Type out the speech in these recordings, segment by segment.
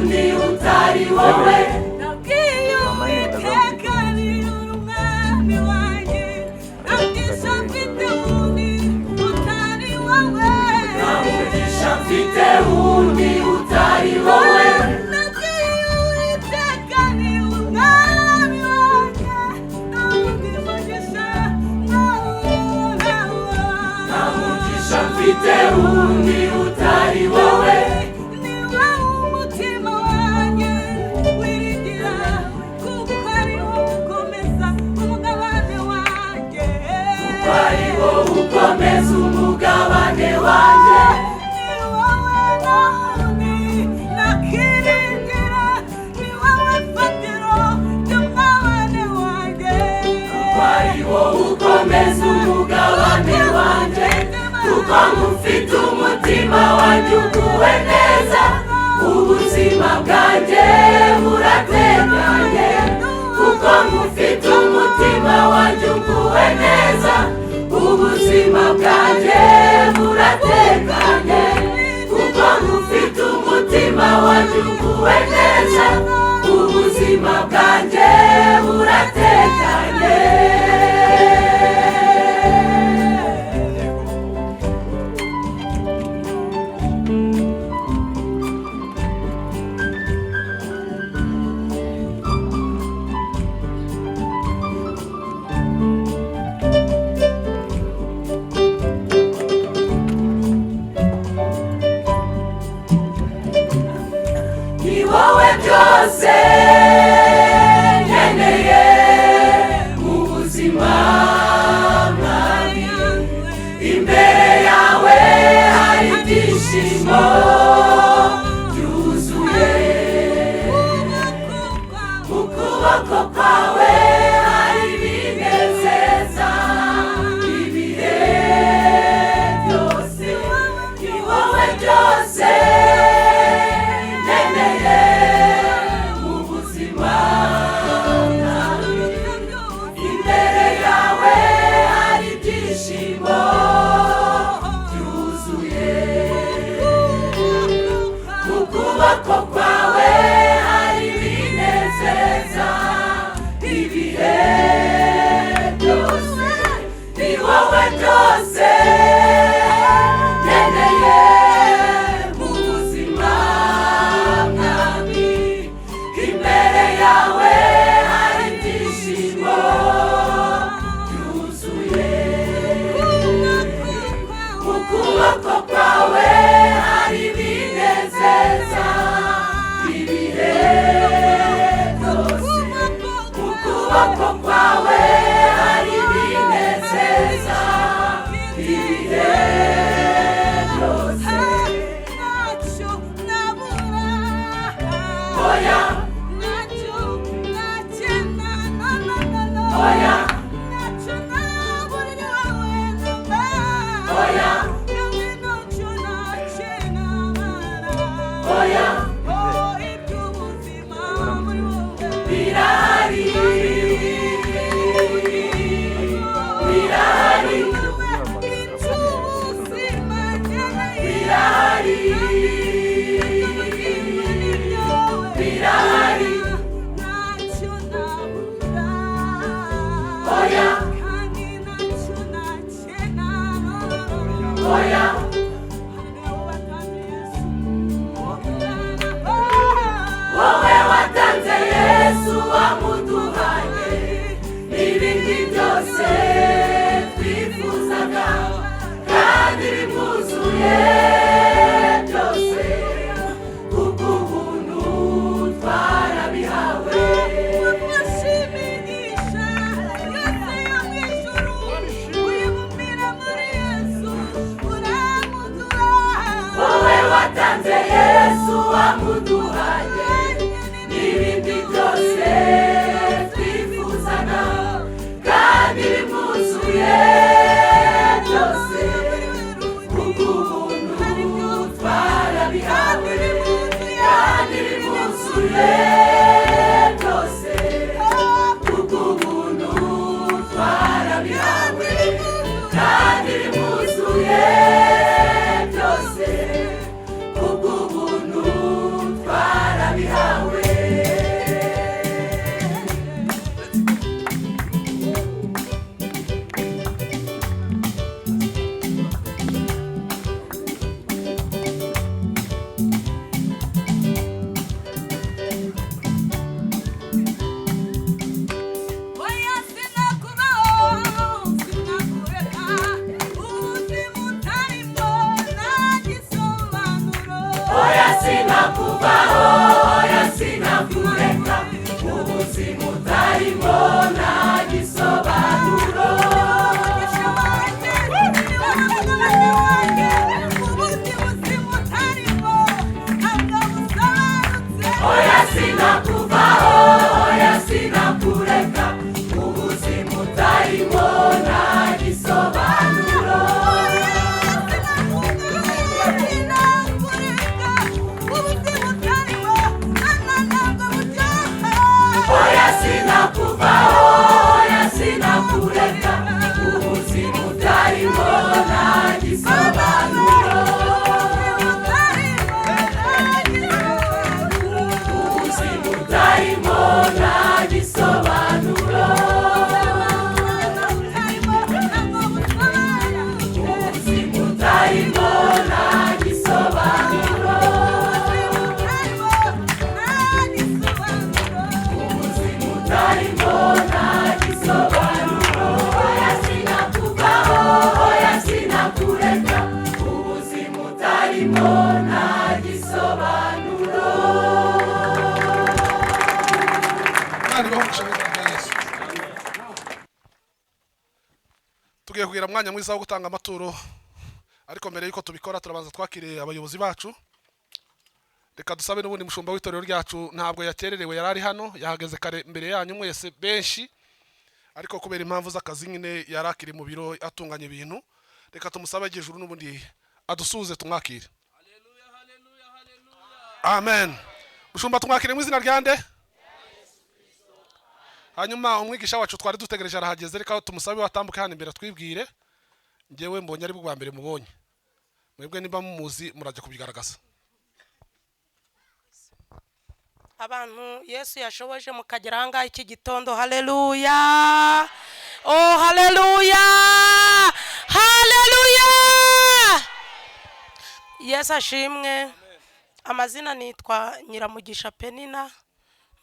wundi utari wowe. Nabwiye Uwiteka ni umwami wanjye, nta mugisha mfite wundi utari wowe. Nta mugisha mfite wundi utari wowe. Nabwiye Uwiteka ni umwami wanjye, nta wundi mugisha, ntawo, ntawo. Nta mugisha mfite wundi utari wowe. Ni wowe umutima wanjye wiringira, kuko ari wowe ukomeza umugabane wanjye. Ari wowe ukomeza umugabane wanjye. Ni wowe wundi nakiringira, ni wowe fatiro ry'umugabane wanjye. Ari wowe ukomeza umugabane wanjye, kuko ngufite umutima wanjye uguwe neza, ubuzima bwanjye buratekanye. Kuko ngufite umutima wanjye uguwe neza, ubuzima bwanjye buratekanye. Kuko ngufite umutima wanjye uguwe neza, ubuzima bwanjye buratekanye. Ni wowe byose nkeneye mu buzima, mwami. Imbere yawe hari ibyishimo byuzuye, mu kuboko kwawe hari ibinezeza ibihe byose. Ni wowe byose nkeneye mu buzima, mwami. Imbere yawe hari ibyishimo byuzuye, mu kuboko kwawe hari ibinezeza ibihe byose. Ni wowe byose nkeneye mu buzima, mwami. Imbere yawe hari ibyishimo byuzuye, mu kuboko kwawe hari ibinezeza ibihe byose, mu kuboko kwawe hari ibinezeza ibihe byose. Ntacyo nabura. Oya. Ntacyo nakena, no, no, no, no. Oya. Ntacyo nabura ni wowe namba. Oya. Kandi ntacyo nakena, Mana. Oya. Oh, iby'ubuzima muri wowe. Birahari, birahari. Iby'ubuzima nkeneye. Birahari, birahari. Ntacyo nabura. Oya. Kandi ntacyo nakena. Oya. Wowe watanze Yesu wamuduhaye, n'ibindi byose twifuzaga kandi bimwuzuye byose, kubw'ubuntu twarabihawe. Wafashe imigisha yose yo mu ijuru, uyibumbira muri Yesu, uramuduha. Wowe watanze Yesu wamuduhaye, n'ibindi byose twifuzaga kandi bimwuzuye byose, kubw'ubuntu twarabihawe. Kandi bimwuzuye byose, kubw'ubuntu twarabihawe. Kandi bimwuzuye byose, kubw'ubuntu. Tugiye kugira umwanya mwiza wo gutanga amaturo, ariko mbere yuko tubikora turabanza twakire abayobozi bacu. Reka dusabe n'ubundi mushumba w'itorero ryacu, ntabwo yakererewe, yari ari hano, yahageze kare mbere yanyu mwese benshi, ariko kubera impamvu z'akazi nyine yari akiri mu biro atunganya ibintu. Reka tumusabe ijuru n'ubundi adusuhuze, tumwakire. Amen. Mushumba, tumwakire mu izina rya nde? Hanyuma umwigisha wacu twari dutegereje arahageze. Reka tumusabe watambuke hano imbere atwibwire. Njyewe mbonye ari bwa mbere mubonye, mwebwe niba mumuzi murajya kubigaragaza. Abantu Yesu yashoboje mukagera ahangaha iki gitondo, haleluya! Oh, haleluya, haleluya! Yesu ashimwe. Amazina nitwa Nyiramugisha Penina,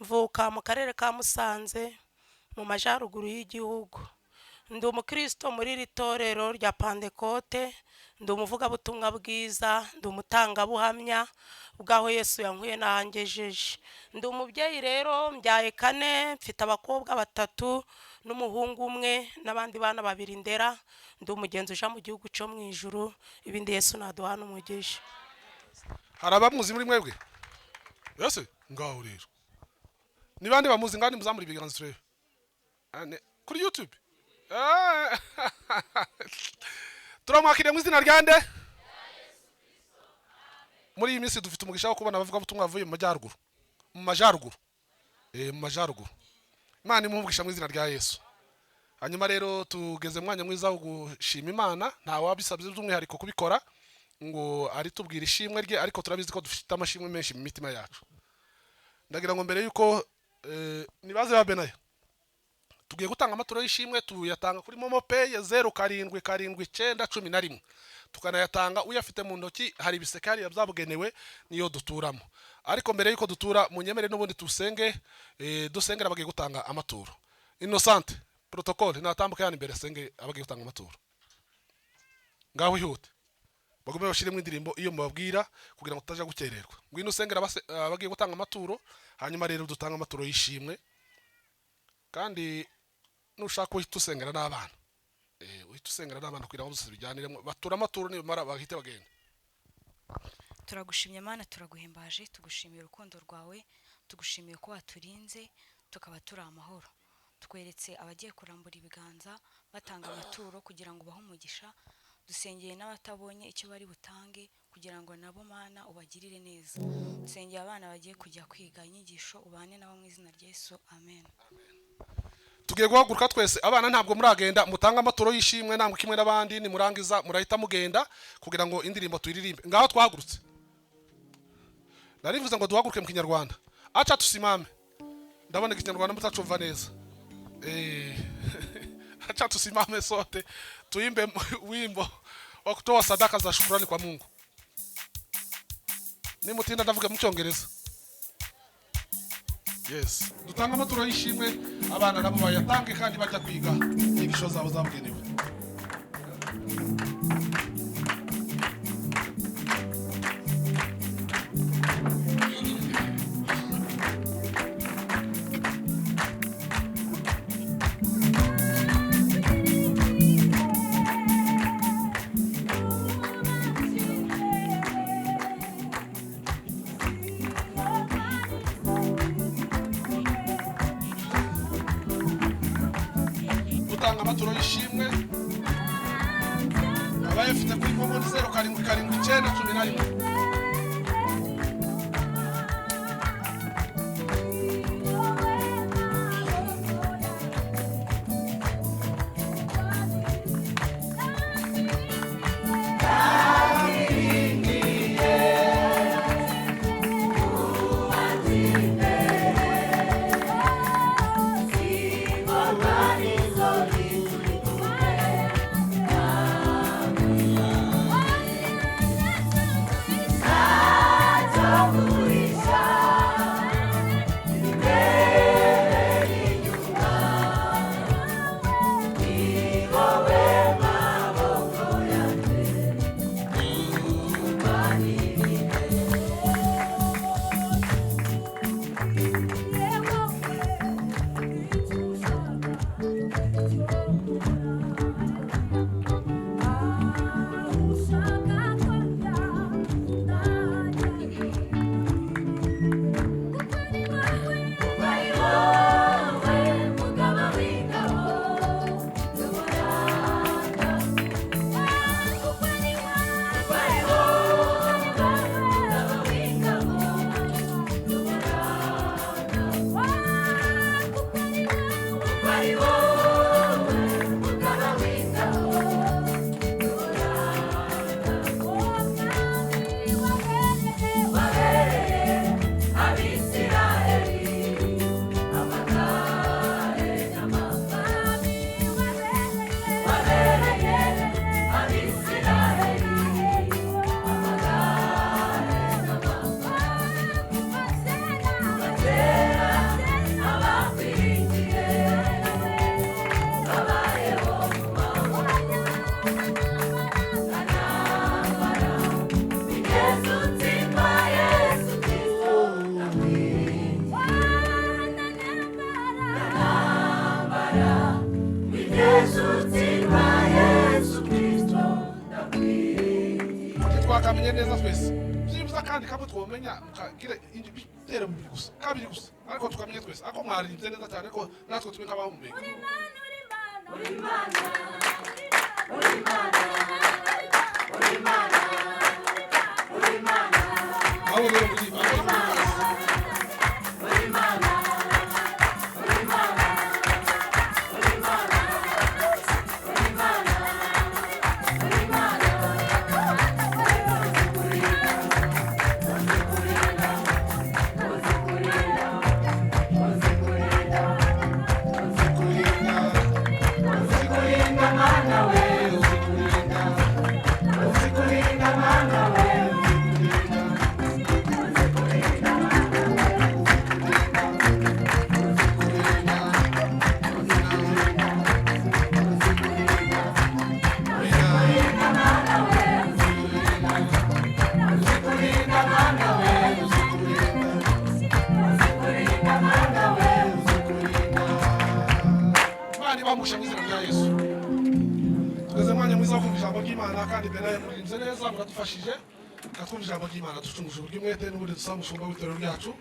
mvuka mu karere ka Musanze mu majyaruguru y'igihugu. Ndi umukristo muri iri torero rya Pantekote, ndi umuvugabutumwa bwiza, ndi umutangabuhamya bw'aho Yesu yankuye n'ahangejeje. Ndi umubyeyi rero, mbyaye kane, mfite abakobwa batatu n'umuhungu umwe n'abandi bana babiri ndera. Ndi umugenzi uja mu gihugu cyo mu ijuru. Ibindi Yesu naduhana umugisha. Hari abamuzi muri mwebwe? Yose ngaho rero ni bande bamuzi? Ngani muzamura ibiganza turebe. Kuri YouTube. Turamwakiriye mu izina rya nde? Muri iyi minsi dufite umugisha wo kubona abavugabutumwa bavuye mu majyaruguru, mu majyaruguru, mu majyaruguru. Imana imuhe mu izina rya Yesu. Hanyuma rero tugeze mu mwanya mwiza wo gushima Imana. Nta wabisabye by'umwihariko kubikora ngo aritubwire ishimwe rye, ariko turabizi ko dufite amashimwe menshi mu mitima yacu. Ndagira ngo mbere yuko nibaze ba Benaya, tugiye gutanga amaturo y'ishimwe. Tuyatanga kuri MoMo Pay 077911, tukanayatanga uyafite mu ntoki. Hari ibiseke hariya byabugenewe niyo duturamo. Ariko mbere yuko dutura, munyemere n'ubundi tusenge, dusengera abagiye gutanga amaturo. Innocente protocole natambuka hano imbere asenge abagiye gutanga amaturo. Ngaho ihute, bagume bashiremo indirimbo iyo mubabwira kugira ngo tutaja gukererwa. Ngwino usengera abagiye gutanga amaturo. Hanyuma rero dutanga amaturo y'ishimwe, kandi nushaka uhita usengera n'abana, uhita usengera n'abana kugira ngo bose bijyaniremo, batura amaturo, nibamara bahite bagenda. Turagushimye Mana, turaguhimbaje, tugushimiye urukundo rwawe, tugushimiye ko waturinze tukaba turi amahoro. Tweretse abagiye kurambura ibiganza batanga amaturo kugira ngo ubahe umugisha. Dusengeye n'abatabonye icyo bari butange kugira ngo nabo Mana ubagirire neza. Dusengeye abana bagiye kujya kwiga inyigisho, ubane nabo mu izina rya Yesu, amen. Tugiye guhaguruka twese. Abana ntabwo muragenda, mutange amaturo y'ishimwe namwe kimwe n'abandi. Nimurangiza murahita mugenda kugira ngo indirimbo tuyiririmbe. Ngaho twahagurutse. Narivuze ngo duhaguruke mu Kinyarwanda. Acha tusimame. Ndabona Ikinyarwanda mutacumva neza. Acha tusimame sote tuimbe wimbo wa kutoa sadaka za shukrani kwa Mungu. Nimutinda ndavuga mu Cyongereza. Yes, dutanga amaturo y'ishimwe, abana nabo bayatange kandi bajya kwiga inyigisho zabo zabugenewe. Gutanga amaturo y'ishimwe, abayafite kuri MoMo ni 077911. Twakamenya neza twese byibuze kandi kamwe twomenya mukagire ibitero bibiri gusa, kabiri gusa, ariko tukamenya twese ako mwaririmbye neza cyane ko natwe tube nk'abahumeka. Uri Imana, uri Imana, uri Imana, uri Imana, Aho rero muri Imana, uri Imana, uri Imana, uri Imana, uri Imana, uri Imana. Uzikurinda, uzikurinda Mana we, uzikurinda, uzikurinda Mana we, uzikurinda, uzikurinda, uzikurinda Mana we, uzikurinda Mana we, uzikurinda, uzikurinda Mana we, uzikurinda. Imana ibamusha mu izina rya Yesu. Tugeze mu mwanya mwiza wo kumva ijambo ry'Imana, kandi Benaye muririmbye neza, muradufashije twumva ijambo ry'Imana. Ducunguje uburyo umwete n'ubundi dusaba umushumba w'itorero ryacu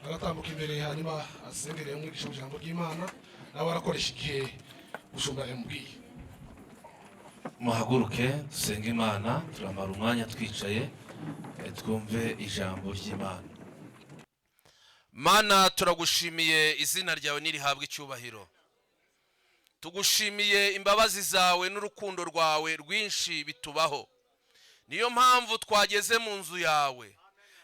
aratambuka imbere, hanyuma asengereye umwigisha mu ijambo ry'Imana, nawe arakoresha igihe umushumba yamubwiye. Muhaguruke dusenge Imana. Turamara umwanya twicaye, twumve ijambo ry'Imana. Mana, turagushimiye, izina ryawe nirihabwe icyubahiro. Tugushimiye imbabazi zawe n'urukundo rwawe rwinshi bitubaho. Niyo mpamvu twageze mu nzu yawe,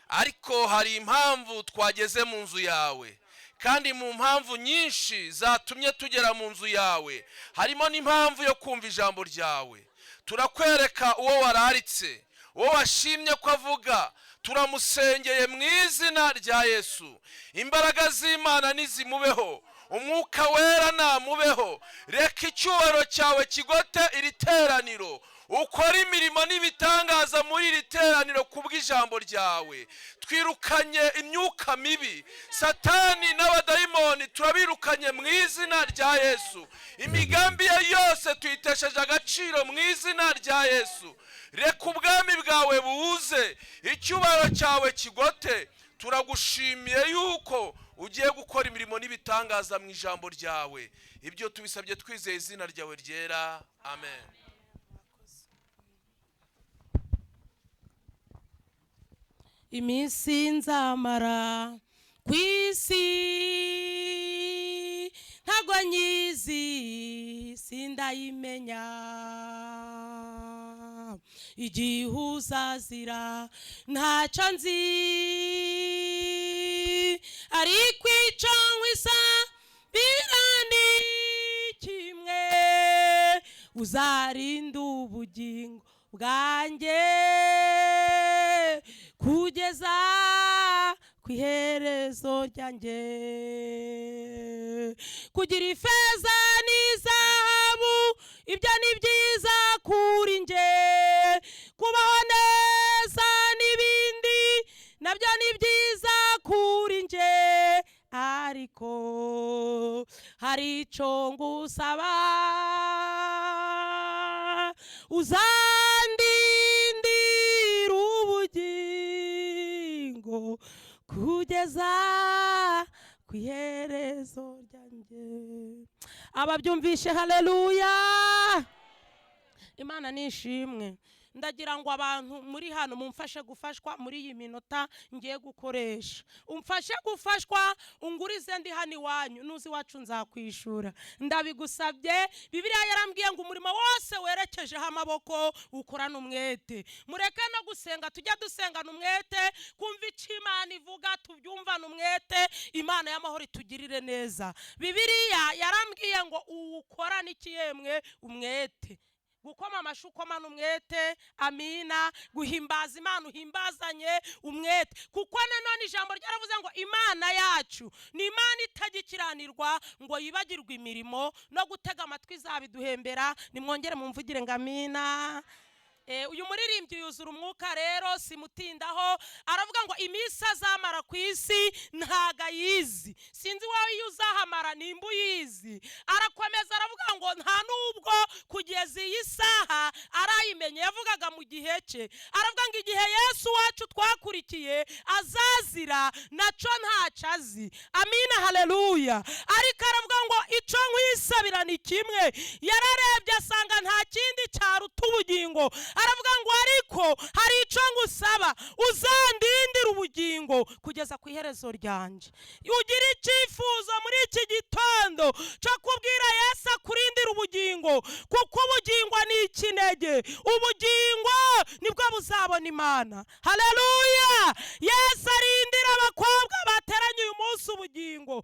ariko hari impamvu twageze mu nzu yawe, kandi mu mpamvu nyinshi zatumye tugera mu nzu yawe harimo n'impamvu yo kumva ijambo ryawe. Turakwereka uwo wararitse, uwo washimye ko avuga, turamusengeye mu izina rya Yesu. Imbaraga z'Imana nizimubeho, Umwuka Wera namubeho. Reka icyubahiro cyawe kigote iri teraniro, ukore imirimo n'ibitangaza muri iri teraniro kubw'ijambo ryawe. Twirukanye imyuka mibi, Satani n'abadayimoni turabirukanye mu izina rya Yesu. Imigambi ye yose tuyitesheje agaciro mu izina rya Yesu. Reka ubwami bwawe buze, icyubahiro cyawe kigote. Turagushimiye yuko ugiye gukora imirimo n'ibitangaza mu ijambo ryawe. Ibyo tubisabye twizeye izina ryawe ryera, amen. Iminsi nzamara ku isi ntago nyizi, sindayimenya. Igihe uzazira ntacyo nzi, ariko icyo nkwisa birani kimwe: uzarinda ubugingo bwanjye kugeza ku iherezo ryanjye. Kugira ifeza n'izahabu, ibyo ni byiza kuri nge, kubaho neza n'ibindi nabyo ni byiza kuri nge, ariko hari icyo ngusaba: uzandindira ubugingo kugeza ku iherezo ryanjye. Ababyumvishe, haleluya! Imana nishimwe. Ndagira ngo abantu muri hano mumfashe gufashwa muri iyi minota ngiye gukoresha. Umfashe gufashwa, ungurize ndi hano iwanyu, nuzi iwacu nzakwishura, ndabigusabye. Bibiliya yarambwiye ngo umurimo wose werekejeho amaboko ukorana umwete. Mureke no gusenga tujya dusengana umwete, kumva icyo Imana ivuga tubyumvane umwete. Imana y'amahoro itugirire neza. Bibiliya yarambwiye ngo uwukorane ikiyemwe umwete. Gukoma amashyi ukomana umwete, amina. Guhimbaza Imana uhimbazanye umwete, kuko nanone ijambo ryaravuze ngo Imana yacu ni Imana itagikiranirwa ngo yibagirwe imirimo, no gutega amatwi izabiduhembera. Nimwongere mumvugire ngo amina. Uyu muririmbyi yuzura umwuka rero simutindaho, aravuga ngo iminsi azamara ku isi ntago ayizi, sinzi wowe iyo uzahamara nimba uyizi. Arakomeza aravuga ngo nta nubwo kugeza iyi saha arayimenye, yavugaga mu gihe cye. Aravuga ngo igihe Yesu wacu twakurikiye azazira naco ntaco azi. Amina, haleluya. Ariko aravuga ngo ico nkwisabira ni kimwe. Yararebye asanga nta kindi cyaruta ubugingo. Aravuga ngo ariko hari ico ngusaba, uzandindira ubugingo kugeza ku iherezo ryanje. Ugira icyifuzo muri iki gitondo cyo kubwira Yesu akurindira ubugingo, kuko ubugingo ni ikinege, ubugingo nibwo buzabona Imana. Haleluya. Yesu arindira abakobwa bateranye uyu munsi ubugingo.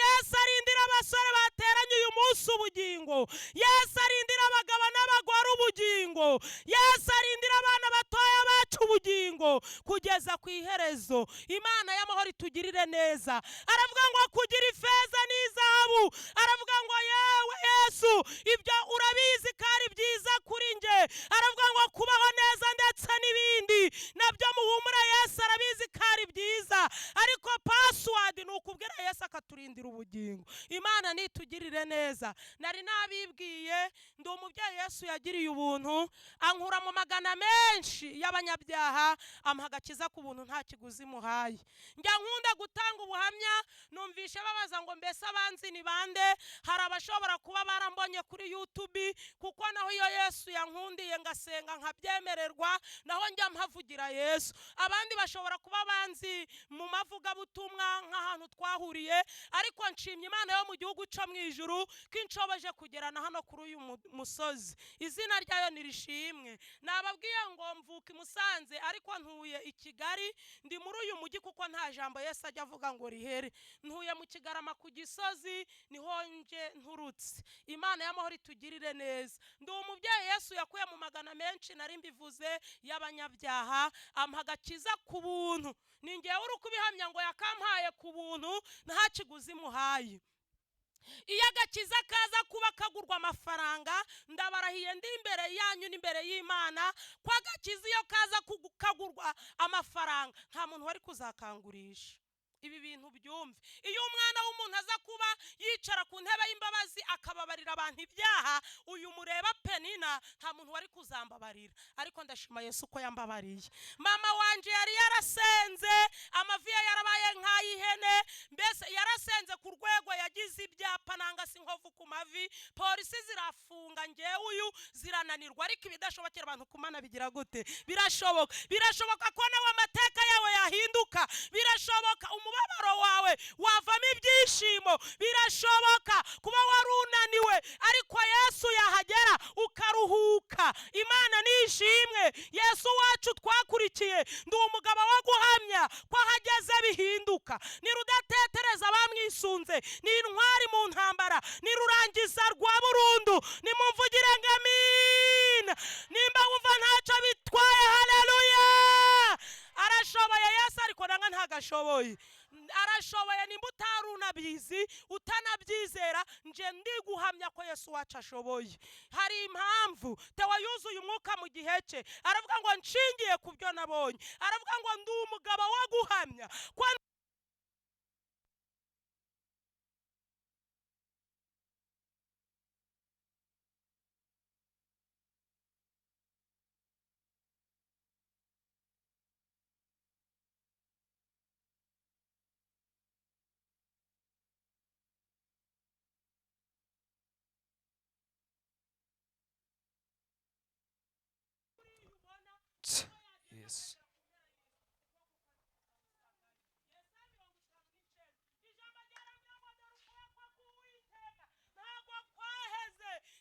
Yesu arindira abasore bateranye uyu munsi ubugingo. Yesu arindira abagabo n'abagore ubugingo. Yesu arindira abana batoya bacu ubugingo kugeza ku iherezo. Imana y'amahoro itugirire neza. Aravuga ngo kugira ifeza n'izahabu, aravuga ngo yewe Yesu ibyo urabizi ko ari byiza kuri nge. Aravuga ngo kubaho neza ndetse n'ibindi nabyo muhumure, Yesu arabizi ko ari byiza. Ariko password ni ukubwira Yesu akaturindira ubugingo. Imana nitugirire neza. Nari nabibwiye, ndi umubyeyi Yesu yagiriye ubuntu, ankura mu magana menshi y'abanyabyaha, ampa agakiza ku buntu nta kiguzi muhaye. Njya nkunda gutanga ubuhamya, numvishe babaza ngo mbese abanzi ni bande? Hari abashobora kuba barambonye kuri YouTube, kuko naho iyo Yesu yankundiye ngasenga nkabyemererwa, naho njya mpavugira Yesu. Abandi bashobora kuba banzi mu mavugabutumwa nk'ahantu twahuriye, ariko nshimye Imana yo mu gihugu cyo mu ijuru ko inshoboje kugerana hano kuri uyu musozi. Izina ryayo nirishimwe. Nababwiye ngo mvuka i Musanze ariko ntuye i Kigali, ndi muri uyu mujyi kuko nta jambo Yesu ajya avuga ngo rihere. Ntuye mu Kigarama ku Gisozi, niho nje nturutse. Imana y'amahoro itugirire neza. Ndi umubyeyi Yesu yakuye mu magana menshi nari mbivuze y'abanyabyaha, ampa agakiza ku buntu. Ni ngewe uri kubihamya ngo yakampaye ku buntu nta kiguzi muhaye. Iyo agakiza kaza kuba kagurwa amafaranga, ndabarahiye ndi imbere yanyu n'imbere y'Imana ko agakiza iyo kaza kagurwa amafaranga nta muntu wari kuzakangurisha. Ibi bintu byumve. Iyo umwana w'umuntu aza kuba yicara ku ntebe y'imbabazi akababarira abantu ibyaha, uyu mureba Penina nta muntu wari kuzambabarira. Ariko ndashima Yesu ko yambabariye. Mama wanje yari yarasenze, amavi ye yarabaye nk'ay'ihene, mbese yarasenze ku rwego yagize ibyapa nanga si inkovu ku mavi, polisi zirafunga ngewe uyu zirananirwa. Ariko ibidashobokera abantu kumana bigira gute? Birashoboka. Birashoboka ko nawe amateka yawe yahinduka. Birashoboka umubabaro wawe wavamo ibyishimo. Birashoboka kuba wari unaniwe ariko Yesu yahagera ukaruhuka. Imana nishimwe. Yesu wacu twakurikiye, ndi umugabo wo guhamya ko ahageze bihinduka. Ni rudatetereza bamwisunze, ni intwari mu ntambara, ni rurangiza rwa burundu. Nimumvugire ngo amina. Nimba wumva ntacyo bitwaye, haleluya. Arashoboye Yesu, ariko nanga ntagashoboye. Arashoboye. Nimba utari unabizi utanabyizera, nje ndi guhamya ko Yesu wacu ashoboye. Hari impamvu Tewa yuzuye umwuka mu gihe cye, aravuga ngo nshingiye ku byo nabonye. Aravuga ngo ndi umugabo wo guhamya ko Yes.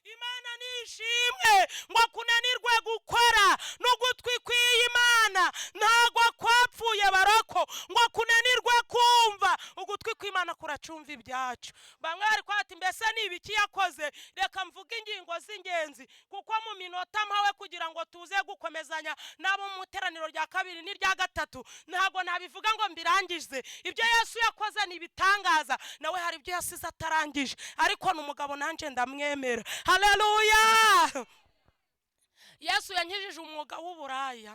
Imana nishimwe ngo kunanirwe gukora n'ugutwi kw'Imana ntago kwapfuye barako, ngo kunanirwe kumva, ugutwi kw'Imana kuracumva ibyacu. Bamwe bari kwati mbese ni ibiki yakoze? Reka mvuge ingingo z'ingenzi kuko mu minota mpawe kugira ngo tuze gukomezanya nabo mu iteraniro rya kabiri n'irya gatatu ntago nabivuga ngo mbirangize. Ibyo Yesu yakoze ni ibitangaza, nawe hari ibyo yasize atarangije, ariko ni umugabo nanje ndamwemera. Haleluya. Yesu yankijije umwuga w'uburaya,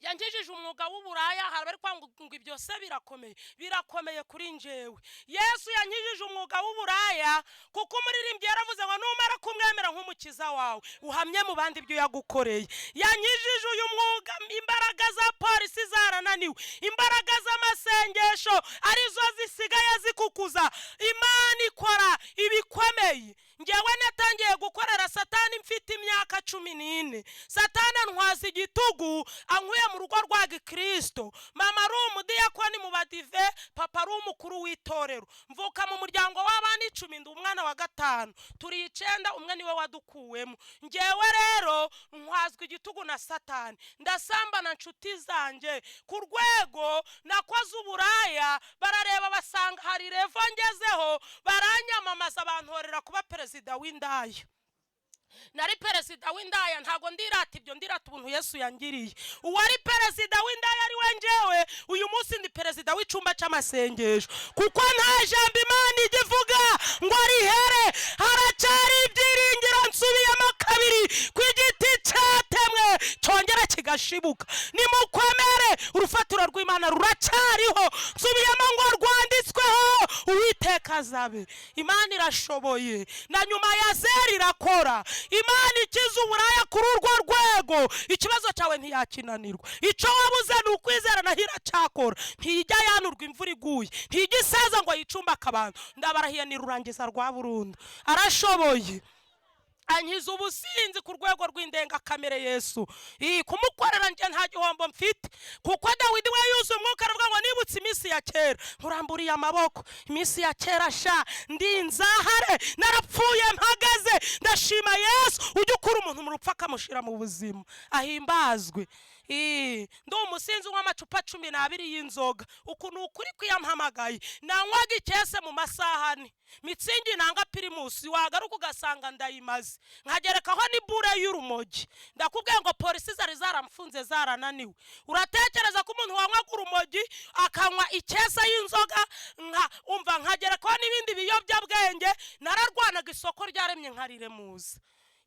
yankijije umwuga w'uburaya. Hari abari kwanga ngo ibyo se birakomeye, birakomeye kuri njyewe. Yesu yankijije umwuga w'uburaya, kuko umuririmbyi yaravuze ngo numara kumwemera nk'umukiza wawe, uhamye mu bandi ibyo yagukoreye. Yankijije uyu mwuga, imbaraga za polisi zarananiwe, imbaraga z'amasengesho arizo zisigaye zikukuza. Imana ikora ibikomeye. Ngewe natangiye gukorera Satani mfite imyaka 14. Satani antwaza igitugu ankuye mu rugo rwa gikristo. Mama ari umudiyakoni mu Badive, papa ari umukuru w'itorero. Mvuka mu muryango w'abana 10, ndi umwana wa gatanu, turi 9, umwe niwe wadukuwemo. Ngewe rero ntwazwa igitugu na Satani, ndasambana nshuti zanjye, ku rwego nakoze uburaya barareba basanga hari level ngezeho, baranyamamaza, bantorera kuba perezida w'indaya. Nari perezida w'indaya. Ntabwo ndirata ibyo, ndirata ubuntu Yesu yangiriye. Uwari perezida w'indaya ari we njyewe, uyu munsi ndi perezida w'icyumba cy'amasengesho, kuko nta jambo Imana ijya ivuga ngo rihere. Haracyari ibyiringiro. Nsubiyemo kabiri, ku igiti cyatemwe cyongera kigashibuka. Nimukomere, urufatiro rw'Imana ruracyariho. Nsubiyemo ngo rwanditsweho: "Uwiteka azabe." Imana irashoboye, na nyuma ya zeri irakora. Imana ikiza uburaya kuri urwo rwego, ikibazo cyawe ntiyakinanirwa. Icyo wabuze ni ukwizera, naho iracyakora. Ntijya yanurwa imvura iguye, ntijya isaza ngo yicumbake abantu. Ndabarahiye, ni rurangiza rwa burundu. Arashoboye. Ankiza ubusinzi ku rwego rw'indengakamere. Yesu, iyi kumukorera njye nta gihombo mfite, kuko Dawidi we yuzuye umwuka aravuga ngo: "Nibutse iminsi ya kera, nkuramburiye amaboko." Iminsi ya kera sha, ndi inzahare, narapfuye mpagaze. Ndashima Yesu ujya ukura umuntu mu rupfu akamushyira mu buzima, ahimbazwe. Ndi umusinzi w'amacupa 12 y'inzoga. Uku ni ukuri kwiyampamagaye. Nanywaga ikese mu masaha 4, Mützig nanga Primus, wagaruka ugasanga ndayimaze, nkagerekaho n'ibure y'urumogi. Ndakubwiye ngo polisi zari zaramfunze zarananiwe. Uratekereza ko umuntu wanywaga urumogi, akanywa ikese y'inzoga, nka umva, nkagerekaho n'ibindi biyobyabwenge? Nararwanaga, isoko ryaremye nkariremuza.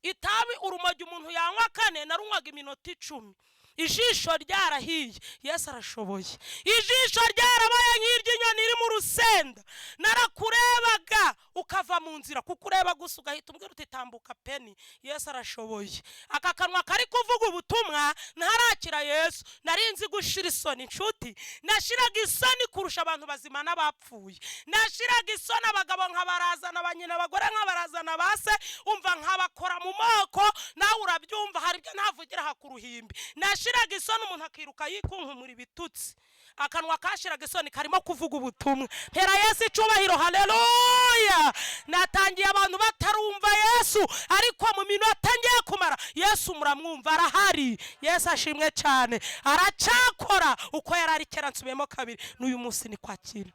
Itabi, urumogi, umuntu yanywa kane, narunywaga iminota 10, ijisho ryarahiye. Yesu arashoboye. Ijisho ryarabaye nk'iry'inyoni iri mu rusenda. Narakurebaga ukava mu nzira, kuko ureba gusa ugahita umbwira uti: "Tambuka peni." Yesu arashoboye. Aka kanwa kari kuvuga ubutumwa, ntarakira Yesu nari nzi gushira isoni inshuti. Nashiraga isoni kurusha abantu bazima n'abapfuye. Nashiraga isoni abagabo nkabarazana ba nyina, abagore nkabarazana ba se, umva, nkabakora mu moko. Nawe urabyumva, hari ibyo ntavugira aha ku ruhimbi. Nashiraga isoni umuntu akiruka yikunkumura ibitutsi. Akanwa kashiraga isoni karimo kuvuga ubutumwa. Mpera Yesu icubahiro, haleluya! Natangiye abantu batarumva Yesu, ariko mu minota ngiye kumara, Yesu muramwumva, arahari. Yesu ashimwe cyane, aracyakora. Uko yari ari kera, nsubiyemo kabiri, n'uyu munsi ni kwakira,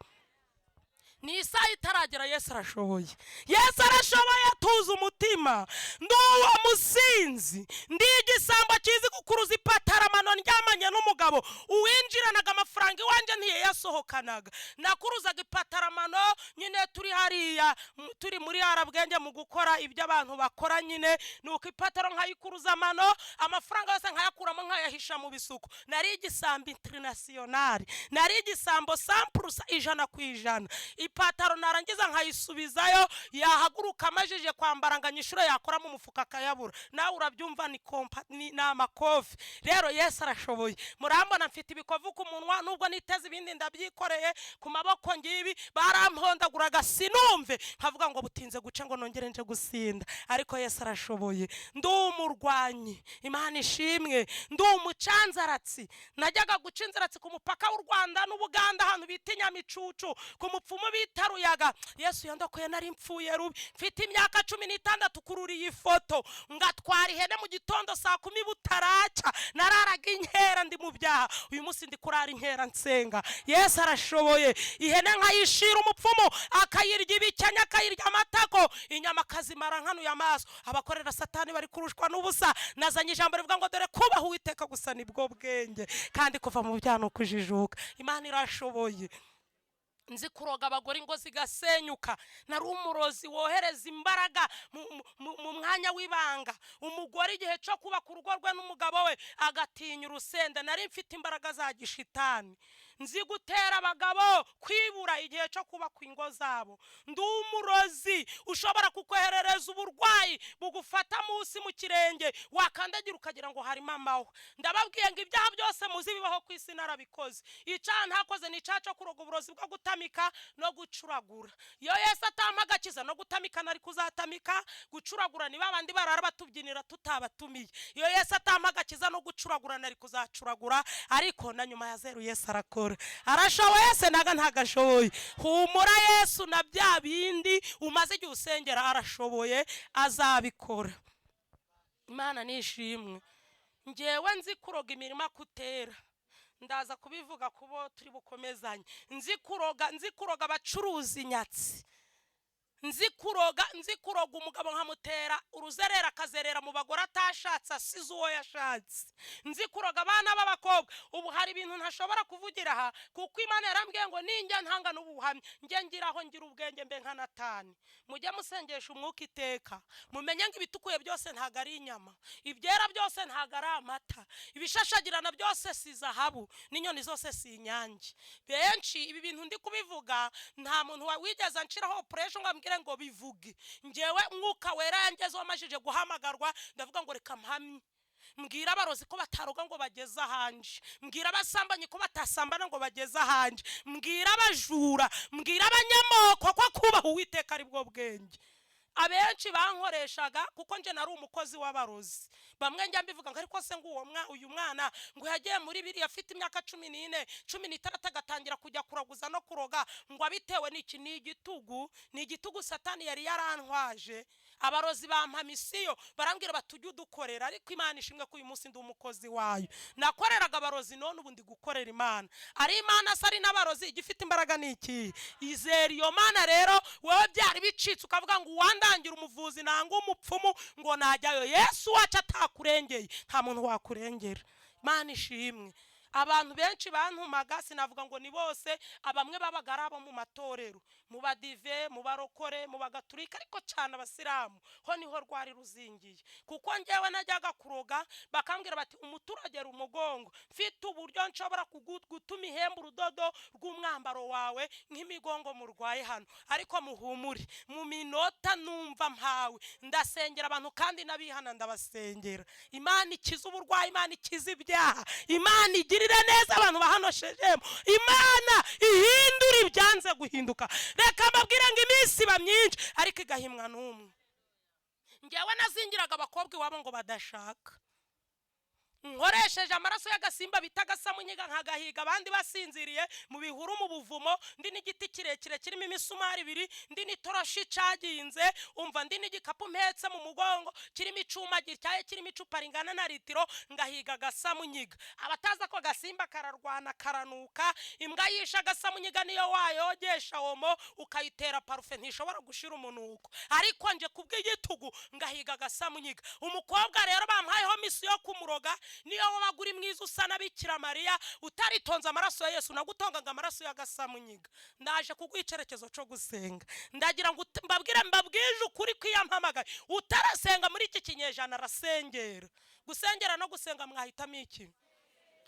ni isaha itaragera. Yesu arashoboye, Yesu arashoboye. Tuza umutima. Ndi uwo musinzi, ndi igisambo kizi gukuruza ipataramano ndyamanye n'umugabo. Uwinjiranaga amafaranga iwanjye ntiyayasohokanaga. Nakuruzaga ipataramano nyine, turi hariya turi muri arabwenge mu gukora ibyo abantu bakora nyine. Nuko ipataro nkayikuruza amano, amafaranga yose nkayakuramo, nkayahisha mu bisuko. Nari igisambo international, nari igisambo 100%, 100%. Ipataro narangiza nkayisubizayo, yahaguruka amajije kwambara ngo anyishure, yakoramo umufuka akayabura. Nawe urabyumva, ni kompa, ni amakofi. Rero Yesu arashoboye. Murambona mfite ibikovu ku munwa, nubwo niteze ibindi ndabyikoreye ku maboko. Ngibi barampondaguraga sinumve, nkavuga ngo butinze guca ngo nongere nje gusinda, ariko Yesu arashoboye. Ndi umurwanyi, Imana ishimwe. Ndi umucanzaratsi, najyaga guca inzaratsi ku mupaka w'u Rwanda n'Ubuganda, ahantu bita Inyamicucu, ku mupfumu bita Ruyaga. Yesu yandokoye, nari mpfuye rubi mfite imyaka 16. Kurura iyi foto, ngatwara ihene mu gitondo saa 10 butaracya. Nararaga inkera ndi mu byaha, uyu munsi ndi kurara inkera nsenga. Yesu arashoboye. Ihene nkayishira umupfumu, akayirya ibikenya, akayirya amatako, inyama akazimara nkanuye amaso. Abakorera Satani bari kurushwa n'ubusa. Nazanye ijambo rivuga ngo: "Dore kubaha Uwiteka gusa nibwo bwenge, kandi kuva mu byaha ni ukujijuka." Imana irashoboye. Nzi kuroga abagore ingo zigasenyuka. Nari umurozi wohereza imbaraga mu mwanya w'ibanga. Umugore igihe cyo kubaka urugo rwe n'umugabo we agatinya urusenda. Nari mfite imbaraga za gishitani. Nzi gutera abagabo kwibura igihe cyo kubaka ingo zabo. Ndi umurozi ushobora kukoherereza uburwayi bugufata munsi mu kirenge, wakandagira ukagira ngo harimo amahwa. Ndababwiye ngo ibyaha byose muzi bibaho ku isi narabikoze. Icyaha ntakoze ni icyaha cyo kuroga, uburozi bwo gutamika no gucuragura. Iyo Yesu atampa agakiza, no gutamika nari kuzatamika. Gucuragura ni babandi barara batubyinira tutabatumiye. Iyo Yesu atampa agakiza, no gucuragura nari kuzacuragura. Ariko na nyuma ya zeru Yesu arakora, arashoboye. Se naga ntagashoboye? Humura, Yesu na bya bindi umaze igihe usengera arashoboye, azabikora. Imana nishimwe. Ngewe nzi kuroga imirima kutera, ndaza kubivuga kubo turi bukomezanye. Nzi kuroga abacuruza inyatsi. Nzi kuroga umugabo nkamutera uruzerera, akazerera mu bagore atashatse, asize uwo yashatse. Nzi kuroga abana b'abakobwa. Ubu hari ibintu ntashobora kuvugira aha, kuko Imana yarambwiye ngo ninjya ntanga n'ubuhamya, njye ngiraho ngira ubwenge mbe nka Natani. Mujye musengesha umwuka iteka, mumenye ngo ibitukuye byose ntabwo ari inyama, ibyera byose ntabwo ari amata, ibishashagirana byose si zahabu, n'inyoni zose si inyange. Benshi ibi bintu ndi kubivuga, nta muntu wigeze anshiraho operation ngo ambwire ngo bivuge. Ngewe Mwuka Wera yangezeho amajije guhamagarwa, ndavuga ngo reka mpamye, mbwira abarozi ko bataroga ngo bageze ahanje, mbwira abasambanyi ko batasambana ngo bageze ahanje, mbwira abajura, mbwira abanyamoko ko kubaha Uwiteka ari bwo bwenge. Abenshi bankoreshaga kuko nje nari umukozi w'abarozi. Bamwe njya mbivuga ngo ariko se ngo uwo uyu mwana ngo yagiye muri biriya afite imyaka 14, 16, agatangira kujya kuraguza no kuroga, ngo abitewe n'iki? Ni igitugu, ni igitugu Satani yari yarantwaje. Abarozi bampa mission, barambwira bati ujye udukorera. Ariko Imana ishimwe ko uyu munsi ndi umukozi wayo. Nakoreraga abarozi, none ubu ndi gukorera Imana. Ari Imana se, ari n'abarozi, igifite imbaraga ni iki? Izera iyo Mana. Rero wowe byari bicitse, ukavuga ngo uwandangira umuvuzi nanga umupfumu ngo najyayo, Yesu wacu atakurengeye nta muntu wakurengera. Imana ishimwe. Abantu benshi bantumaga, sinavuga ngo ni bose, abamwe babaga ari abo mu matorero, mu badive, mu barokore, mu bagaturika, ariko cyane abasilamu ho niho rwari ruzingiye. Kuko ngewe najyaga kuroga bakambwira bati umuturage umugongo, mfite uburyo nshobora gutuma ihembe urudodo rw'umwambaro wawe nk'imigongo murwaye hano. Ariko muhumure, mu minota numva mpawe ndasengera abantu, kandi n'abihana ndabasengera. Imana ikiza uburwayi, Imana ikiza ibyaha, Imana igirire neza abantu bahanoshejemo, Imana ihindura ibyanze guhinduka. Reka mbabwire ngo iminsi iba myinshi ariko igahimwa n'umwe. Ngewe nazingiraga abakobwa iwabo ngo badashaka, nkoresheje amaraso y'agasimba bita agasamunyiga, nkagahiga abandi basinziriye mu bihuru, mu buvumo. Ndi n'igiti kirekire kirimo imisumari ibiri, ndi n'itoroshi icaginze, umva, ndi n'igikapu mpetse mu mugongo kirimo icuma gityaye, kirimo icupa ringana na litiro, ngahiga agasamunyiga. Abatazi ako gasimba kararwana, karanuka. Imbwa yishe agasamunyiga, niyo wayogesha Omo ukayitera parufe, ntishobora gushira umunuko. Ariko nje kubw'igitugu ngahiga agasamunyiga. Umukobwa rero bampayeho mission yo kumuroga, niyo wabaga uri mwiza usa na Bikira Mariya, utaritonze amaraso ya Yesu, nagutongaga amaraso y'agasamunyiga. Ndaje kuguha icyerekezo cyo gusenga. Ndagira ngo mbabwire, mbabwije ukuri ko iyo ampamagaye, utarasenga muri iki kinyejana arasengera. Gusengera no gusenga mwahitamo iki?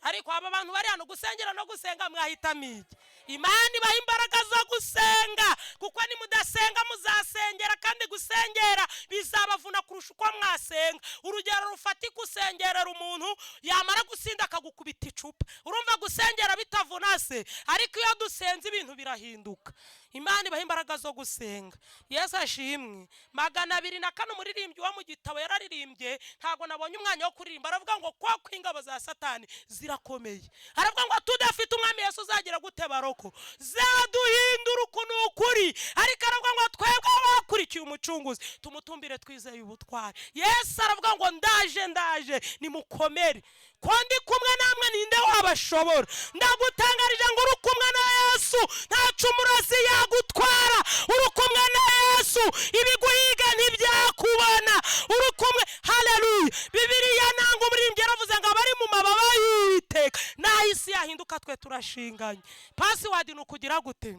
Ariko aba bantu bari hano, gusengera no gusenga mwahitamo iki? Imana ibaha imbaraga zo gusenga, kuko nimudasenga muzasengera, kandi gusengera bizabavuna kurusha uko mwasenga. Urugero rufatika, usengerera umuntu yamara gusinda akagukubita icupa. Urumva gusengera bitavuna se? Ariko iyo dusenze ibintu birahinduka. Imana ibaha imbaraga zo gusenga. Yesu ashimwe. 204, umuririmbyi wo mu gitabo yararirimbye, ntabwo nabonye umwanya wo kuririmba. Aravuga ngo koko ingabo za Satani zirakomeye. Aravuga ngo tudafite Umwami Yesu uzagira gute baroko zaduhindura uku ni ukuri. Ariko aravuga ngo twebwe abakurikiye Umucunguzi tumutumbire twizeye ubutwari. Yesu aravuga ngo ndaje, ndaje, nimukomere, ko ndi kumwe namwe, ninde wabashobora? Ndagutangarije ngo uri kumwe na Yesu ntacu umurozi yagutwara. Uri kumwe na Yesu ibiguhiga ntibyakubona. Uri kumwe, haleluya. Bibiliya nanga umuririmbyi yaravuze ngo abari mu mababa y'Uwiteka, naho isi yahinduka twe turashinganye. Password ni ukugira gute?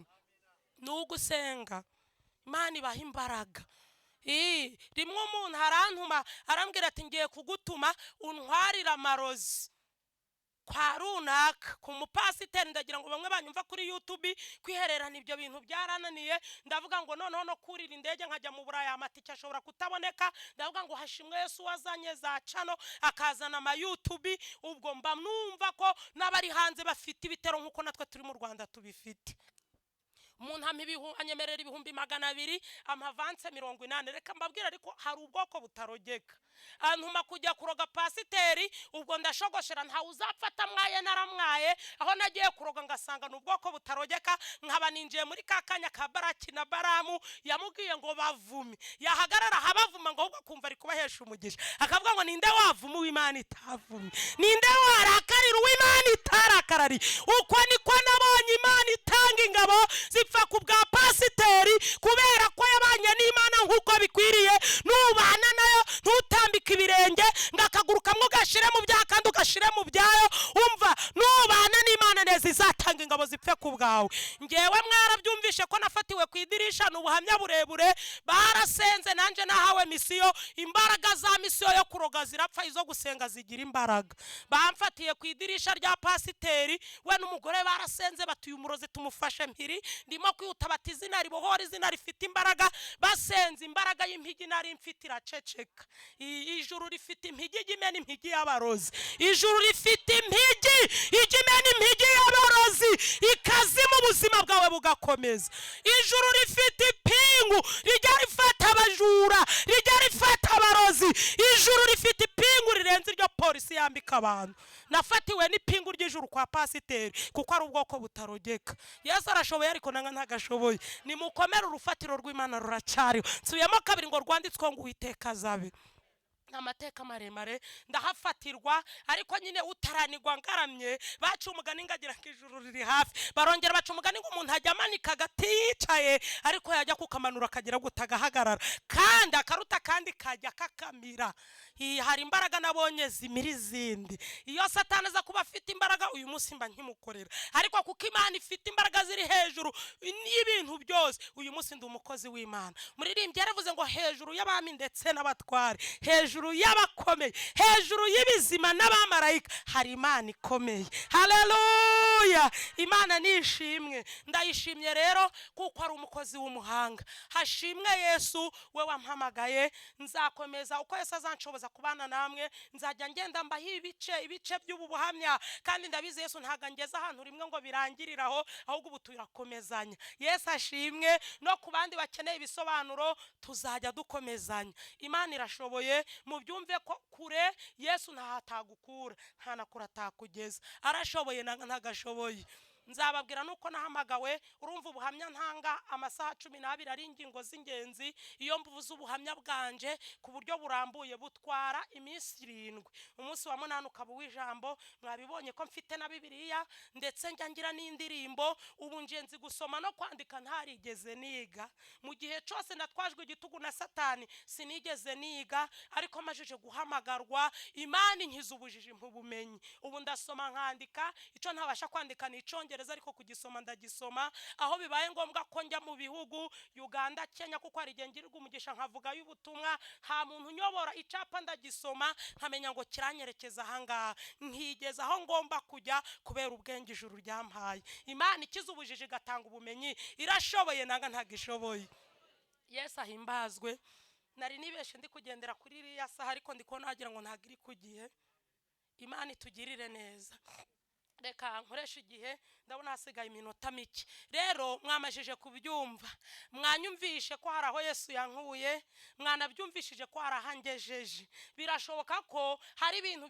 Ni ugusenga, Imana ibaha imbaraga. Rimwe umuntu arantuma, arambwira ati: "Ngiye kugutuma untwarire amarozi kwa runaka, ku mupasiteri." Ndagira ngo bamwe banyumva kuri YouTube, kwihererana ibyo bintu byarananiye. Ndavuga ngo noneho no kurira indege nkajya mu Burayi, amatike ashobora kutaboneka. Ndavuga ngo hashimwe Yesu wazanye za channel, akazana ama YouTube. Ubwo mba numva ko n'abari hanze bafite ibitero nk'uko natwe turi mu Rwanda tubifite. Umuntu ampa anyemerera 200,000, amavanse 80. Reka mbabwire, ariko hari ubwoko butarogeka. Antuma kujya kuroga pasiteri. Ubwo ndashogoshera, ntawe uzapfata mwaye naramwaye. Aho nagiye kuroga ngasanga ni ubwoko butarogeka, nkaba ninjiye muri ka kanya ka Baraki na Baramu yamubwiye ngo bavume, yahagarara ahabavuma ngo ahubwo akumva ari kubahesha umugisha, akavuga ngo: "Ninde wavuma uw'Imana itavumye? Ninde warakarira uw'Imana itarakarariye?" Uko niko nabonye Imana itanga ingabo zipfa ku bwa pasiteri, kubera ko yabanye n'Imana nk'uko bikwiriye. Nubana nayo, ntutambike ibirenge ngo akaguru kamwe ugashire mu byaha kandi ugashire mu byayo. Umva, nubana n'Imana neza, izatanga ingabo zipfe ku bwawe. Ngewe mwarabyumvishe ko nafatiwe ku idirisha, ni ubuhamya burebure. Barasenze, nanjye nahawe mission. Imbaraga za mission yo kuroga zirapfa, izo gusenga zigira imbaraga. Bamfatiye ku idirisha rya pasiteri, we n'umugore barasenze, batuye umurozi tumufashe mpiri. Ndimo kwihuta, bati: "Izina ribohora, izina rifite imbaraga." Basenze, imbaraga y'impigi nari mfite iraceceka. Ijuru rifite impigi ijya imena impigi y'abarozi. Ijuru rifite impigi ijya imena impigi y'abarozi, ikazima, ubuzima bwawe bugakomeza. Ijuru rifite ipingu rijya rifata abajura, rijya rifata abarozi. Ijuru rifite ipingu rirenze iryo polisi yambika abantu. Nafatiwe n'ipingu ry'ijuru kwa pasiteri, kuko ari ubwoko butarogeka. Yesu arashoboye, ariko nanga ntagashoboye. Nimukomere, urufatiro rw'Imana ruracyariho. Nsubiyemo kabiri ngo: rwanditsweho ngo Uwiteka azabe. Amateka maremare, ndahafatirwa, ariko nyine utaranigwa ngaramye. Baca umugani ngagira ngo ijuru riri hafi. Barongera baca umugani ngo umuntu ajya amanika agati yicaye, ariko yajya kukamanura akagira gute? Agahagarara, kandi akaruta kandi kajya kakamira. Hari imbaraga nabonye zimira izindi. Iyo Satani aza kuba afite imbaraga, uyu munsi mba nkimukorera, ariko kuko Imana ifite imbaraga ziri hejuru y'ibintu byose, uyu munsi ndi umukozi w'Imana. Muririmbyi yaravuze ngo: "Hejuru y'abami ndetse n'abatware, hejuru y'abakomeye, hejuru y'ibizima n'abamarayika, hari Imana ikomeye." Haleluya! Imana nishimwe. Ndayishimye rero kuko ari umukozi w'umuhanga. Hashimwe Yesu we wampamagaye. Nzakomeza uko Yesu azanshoboza kubana namwe, nzajya ngenda mbaho ibice ibice by'ubu buhamya. Kandi ndabizi, Yesu ntabwo angeza ahantu rimwe ngo birangirire aho, ahubwo ubu turakomezanya. Yesu ashimwe. No ku bandi bakeneye ibisobanuro, tuzajya dukomezanya. Imana irashoboye. Mubyumve ko kure Yesu ntaho atagukura, nta na kure atakugeza. Arashoboye ntagashoboye. Nzababwira nuko nahamagawe. Urumva, ubuhamya ntanga amasaha 12 ari ingingo z'ingenzi. Iyo mvuze ubuhamya bwanje ku buryo burambuye, butwara iminsi 7, umunsi wa munani ukaba uw'ijambo. Mwabibonye ko mfite na Bibiliya, ndetse njya ngira n'indirimbo. Ubu ngenzi gusoma no kwandika ntarigeze niga. Mu gihe cyose natwajwe igitugu na Satani, sinigeze niga, ariko majije guhamagarwa, Imana inkiza ubujiji ubumenyi. Ubu ndasoma nkandika. Icyo ntabasha kwandika ni Icyongereza, ariko kugisoma ndagisoma. Aho bibaye ngombwa ko njya mu bihugu Uganda, Kenya, kuko hari igihe ngirirwa umugisha nkavuga y'ubutumwa, nta muntu unyobora, icapa ndagisoma nkamenya ngo kiranyerekeza ahangaha, nkigeza aho ngomba kujya kubera ubwenge ijuru ryampaye. Imana ikiza ubujiji igatanga ubumenyi, irashoboye nanga ntabwo ishoboye? Yesu ahimbazwe. Nari nibeshe ndi kugendera kuri iriya saha, ariko ndi kubona wagira ngo ntabwo iri ku gihe. Imana itugirire neza. Reka nkoresha igihe, ndabona hasigaye iminota mike. Rero mwamajije kubyumva, mwanyumvishe ko hari aho Yesu yankuye, mwanabyumvishije ko hari aho angejeje. Birashoboka ko hari ibintu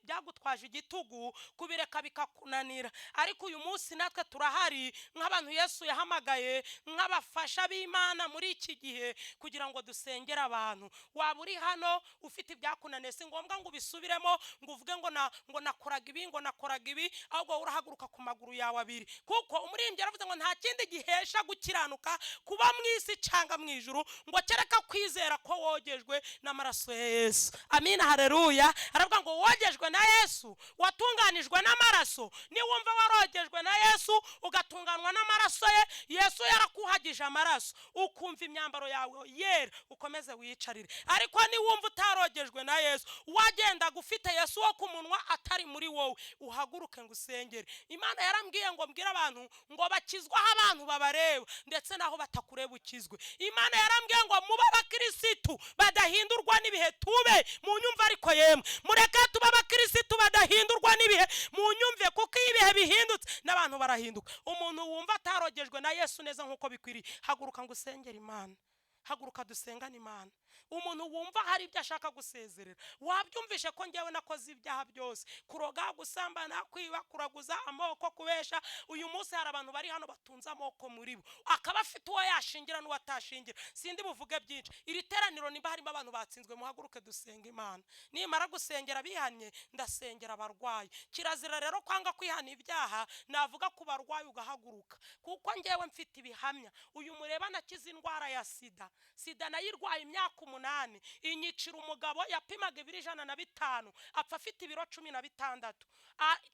byagutwaje igitugu, kubireka bikakunanira, ariko uyu munsi natwe turahari nk'abantu Yesu yahamagaye, nk'abafasha b'Imana muri iki gihe, kugira ngo dusengere abantu. Waba uri hano ufite ibyakunaniye, si ngombwa ngo ubisubiremo, ngo uvuge ngo na ngo nakoraga ibi, ngo nakoraga ibi. ibi, ahubwo wowe urahaguruka ku maguru yawe abiri. Kuko umuririmbyi yaravuze ngo nta kindi gihesha gukiranuka kuba mu isi cyangwa mu ijuru, ngo kereka kwizera ko wogejwe n'amaraso ya Yesu. Amina, haleluya. Aravuga ngo wogejwe na Yesu, watunganijwe n'amaraso. Niwumva warogejwe na Yesu ugatunganwa n'amaraso ye, Yesu yarakuhagije amaraso, ukumva imyambaro yawe yera, ukomeze wiyicarire. Ariko niwumva utarogejwe na Yesu, wagendaga ufite Yesu wo ku munwa atari muri wowe, uhaguruke ngo usengere. Imana yarambwiye ngo mbwire abantu ngo bakizwe aho abantu babareba, ndetse n'aho batakureba ukizwe. Imana yarambwiye ngo mube abakirisitu badahindurwa n'ibihe, tube mu nyumva. Ariko yemwe, mureke tube abakirisitu badahindurwa n'ibihe, mu nyumve, kuko iyo ibihe bihindutse n'abantu barahinduka. Umuntu wumva atarogejwe na Yesu neza nk'uko bikwiriye, haguruka ngo usengere Imana. Haguruka dusengane Imana. Umuntu wumva hari ibyo ashaka gusezerera, wabyumvishe ko ngewe nakoze ibyaha byose: kuroga, gusambana, kwiba, kuraguza, amoko, kubesha. Uyu munsi hari abantu bari hano batunze amoko muri bo, akaba afite uwo yashingira n'uwo atashingira. Sindi buvuge byinshi. Iri teraniro nimba harimo abantu batsinzwe, muhaguruke dusenga Imana. Nimara gusengera bihannye, ndasengera abarwayi. Kirazira rero kwanga kwihana ibyaha. Navuga ku barwayi ugahaguruka, kuko ngewe mfite ibihamya. Uyu mureba nakize indwara ya sida. Sida nayirwaye imyaka 8, inyicira umugabo. Yapimaga ibiro 105, apfa afite ibiro 16,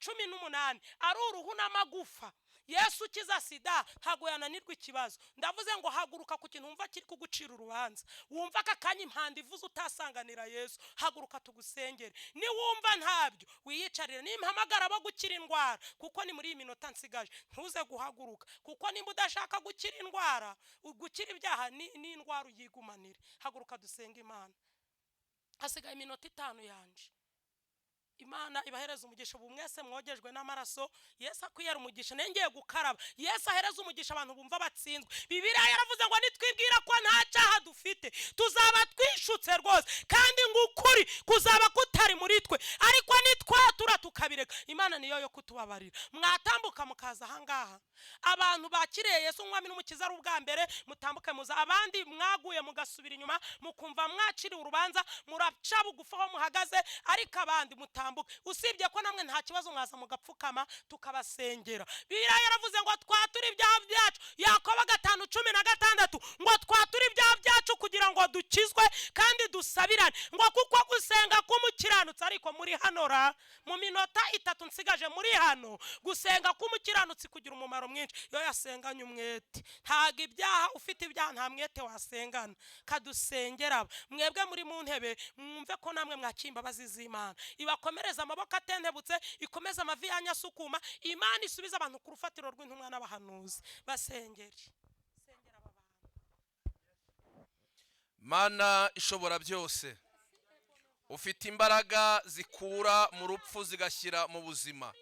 18, ari uruhu n'amagufa. Yesu ukiza sida ntabwo yananirwa ikibazo. Ndavuze ngo haguruka ku kintu wumva kiri kugucira urubanza, wumva aka kanya impanda ivuze utasanganira Yesu, haguruka tugusengere. Niwumva ntabyo, wiyicarire. Nimpamagara abo gukira indwara, kuko ni muri iyi minota nsigaje, ntuze guhaguruka, kuko nimba udashaka gukira indwara, gukira ibyaha n'indwara uyigumanire. Haguruka dusenge Imana. Hasigaye iminota 5 yanje. Imana ibahereza umugisha. Ubu mwese mwogejwe n'amaraso Yesu, akwiyera umugisha. Nengeye gukaraba. Yesu ahereza umugisha abantu bumva batsinzwe. Bibiliya yaravuze ngo nitwibwira ko nta cyaha dufite, tuzaba twishutse rwose, kandi ngo ukuri kuzaba kutari muri twe. Ariko nitwatura tukabireka, Imana niyo yo kutubabarira. Mwatambuka mukaza ahangaha. Abantu bakiriye Yesu umwami n'umukiza ari ubwa mbere, mutambuke muza. Abandi mwaguye mugasubira inyuma, mukumva mwaciriwe urubanza, muraca bugufi aho muhagaze. Ariko abandi mutambuke, usibye ko namwe nta kibazo, mwaza mugapfukama tukabasengera. Bibiliya yaravuze ngo twature ibyaha byacu, Yakobo 5:16, ngo twature ibyaha byacu kugira ngo dukizwe, kandi dusabirane, ngo kuko gusenga k'umukiranutsi. Ariko muri hano ra, mu minota 3 nsigaje, muri hano, gusenga k'umukiranutsi kugira umumaro mwinshi iyo yasenganye umwete. Ntabwo ibyaha, ufite ibyaha nta mwete wasengana. Kadusengera aba. Mwebwe muri mu ntebe, mwumve ko namwe mwakira imbabazi z'Imana. Ibakomereze amaboko atentebutse, ikomeze amavi yanyu asukuma. Imana isubize abantu ku rufatiro rw'intumwa n'abahanuzi. Basengere, sengera aba bantu. Mana ishobora byose, ufite imbaraga zikura mu rupfu zigashyira mu buzima,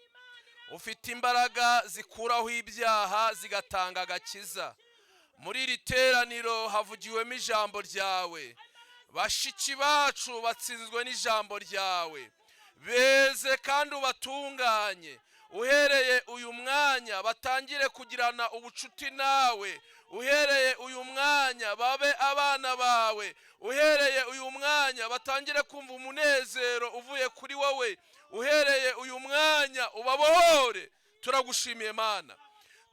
ufite imbaraga zikuraho ibyaha zigatanga agakiza. Muri iri teraniro havugiwemo ijambo ryawe. Bashiki bacu batsinzwe n'ijambo ryawe, beze kandi ubatunganye. Uhereye uyu mwanya batangire kugirana ubucuti nawe, uhereye uyu mwanya babe abana bawe, uhereye uyu mwanya batangire kumva umunezero uvuye kuri wowe, uhereye uyu mwanya ubabohore. Turagushimiye Mana.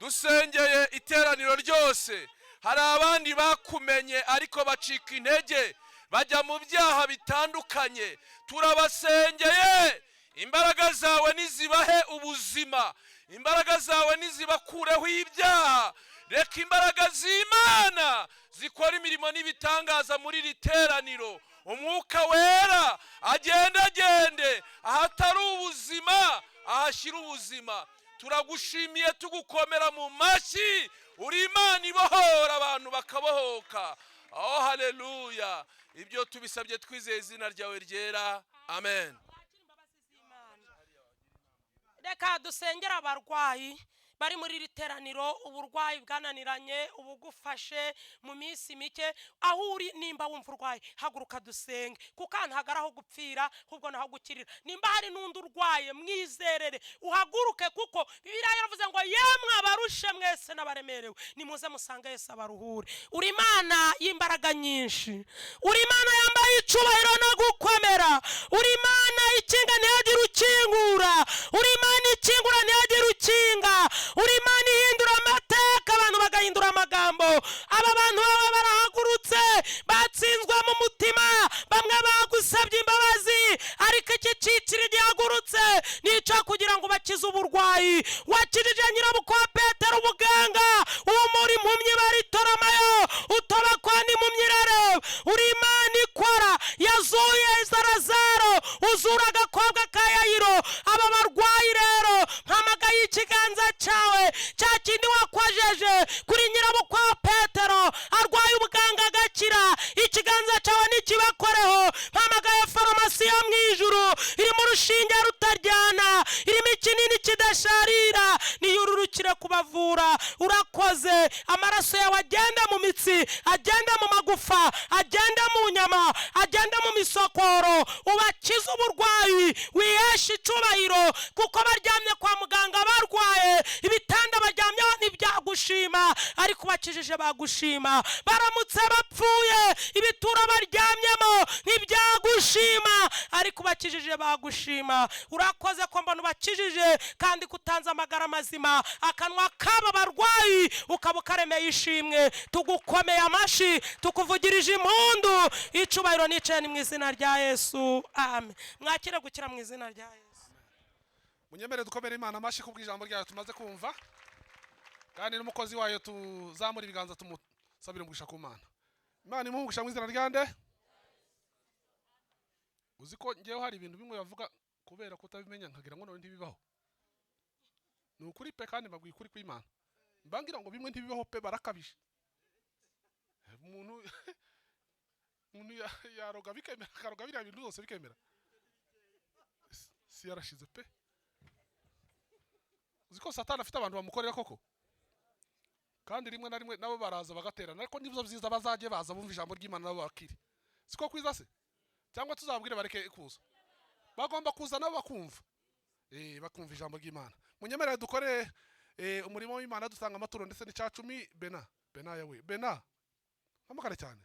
Dusengeye iteraniro ryose. Hari abandi bakumenye ariko bacika intege, bajya mu byaha bitandukanye. Turabasengeye, imbaraga zawe nizibahe ubuzima, imbaraga zawe nizibakureho ibyaha. Reka imbaraga z'Imana zikora imirimo n'ibitangaza muri iri teraniro. Umwuka Wera agendagende ahatari ubuzima, ahashyira ubuzima. Turagushimiye, tugukomera mu mashyi. Uri Imana ibohora abantu bakabohoka. Oh, haleluya! Ibyo tubisabye twizeye izina ryawe ryera, amen. Mwakire imbabazi z'Imana. Reka dusengere abarwayi bari muri iri teraniro. Uburwayi bwananiranye, ubugufashe mu minsi mike, aho uri nimba wumva urwaye, haguruka dusenge, kuko ntabwo ari aho gupfira, ahubwo naho gukirira. Nimba hari n'undi urwaye, mwizerere uhaguruke, kuko Bibiliya yaravuze ngo yemwe abarushe mwese n'abaremerewe, nimuze musange Yesu abaruhure. Uri Imana y'imbaraga nyinshi, uri Imana yambaye icubahiro no gukomera, uri Imana ikinga ntihagire ukingura, uri Imana ikinga. Icyo kugira ngo ubakize uburwayi. Wakijije nyirabukwe wa Petero ubuganga, umuri impumyi baritoramayo, utoba kwa n'impumyi irareba. Uri Imana ikora, yazuye Lazaro, uzura agakobwa ka Yayiro. Aba barwayi rero mpamagaye ikiganza cyawe cya kindi wakwajeje kuri nyirabukwe wa Petero, arwaye ubuganga agakira. Ikiganza cyawe ntikibakoreho. Mpamagaye farumasi yo mu ijuru, irimo urushinge rutaryana, irimo ikinini kidasharira, niyururukire kubavura. Urakoze. Amaraso yawe agenda mu mitsi, agenda mu magufa, agenda mu nyama, agenda mu misokoro, ubakize uburwayi, wiheshe icubahiro, kuko baryamye kwa muganga barwaye, ibitanda baryamyeho ntibyagushima, ariko ubakijije bagushima. Baramutse bapfuye, ibituro baryamyemo ntibyagushima, ariko ubakijije bagushima. Urakoze ko mbona ubakijije kandi kutanze amagara mazima, akanwa k'aba barwayi ukaba ukaremeye ishimwe. Tugukomeye amashi, tukuvugirije impundu, icubahiro nicaye ni mu izina rya Yesu, amen. Mwakire gukira mu izina rya Yesu. Munyemere dukomere Imana amashi kubw'ijambo ryayo tumaze kumva, kandi n'umukozi wayo tuzamura ibiganza tumusabire umugisha ku Mana. Imana imuhe umugisha mu izina rya nde? Uzi ko ngewe hari ibintu bimwe bavuga kubera kutabimenya nkagira ngo none ntibibaho. Ni ukuri pe, kandi mbabwiye ukuri kw'Imana. Mbangira ngo bimwe ntibibaho pe, barakabije. Umuntu yaroga bikemera, akaroga biriya bintu byose bikemera. Si yarashize pe. Uzi ko Satani afite abantu bamukorera koko? Kandi rimwe na rimwe nabo baraza bagaterana, ariko nibyo byiza bazajye baza bumva ijambo ry'Imana nabo bakire. Siko kwiza se? Cyangwa tuzabwire bareke kuza. Bagomba kuza nabo bakumva. Bakumva ijambo ry'Imana. Munyemerere dukore umurimo w'Imana dutanga amaturo ndetse n'icacumi. Bena, Bena yawe, Bena. Mpamagare cyane.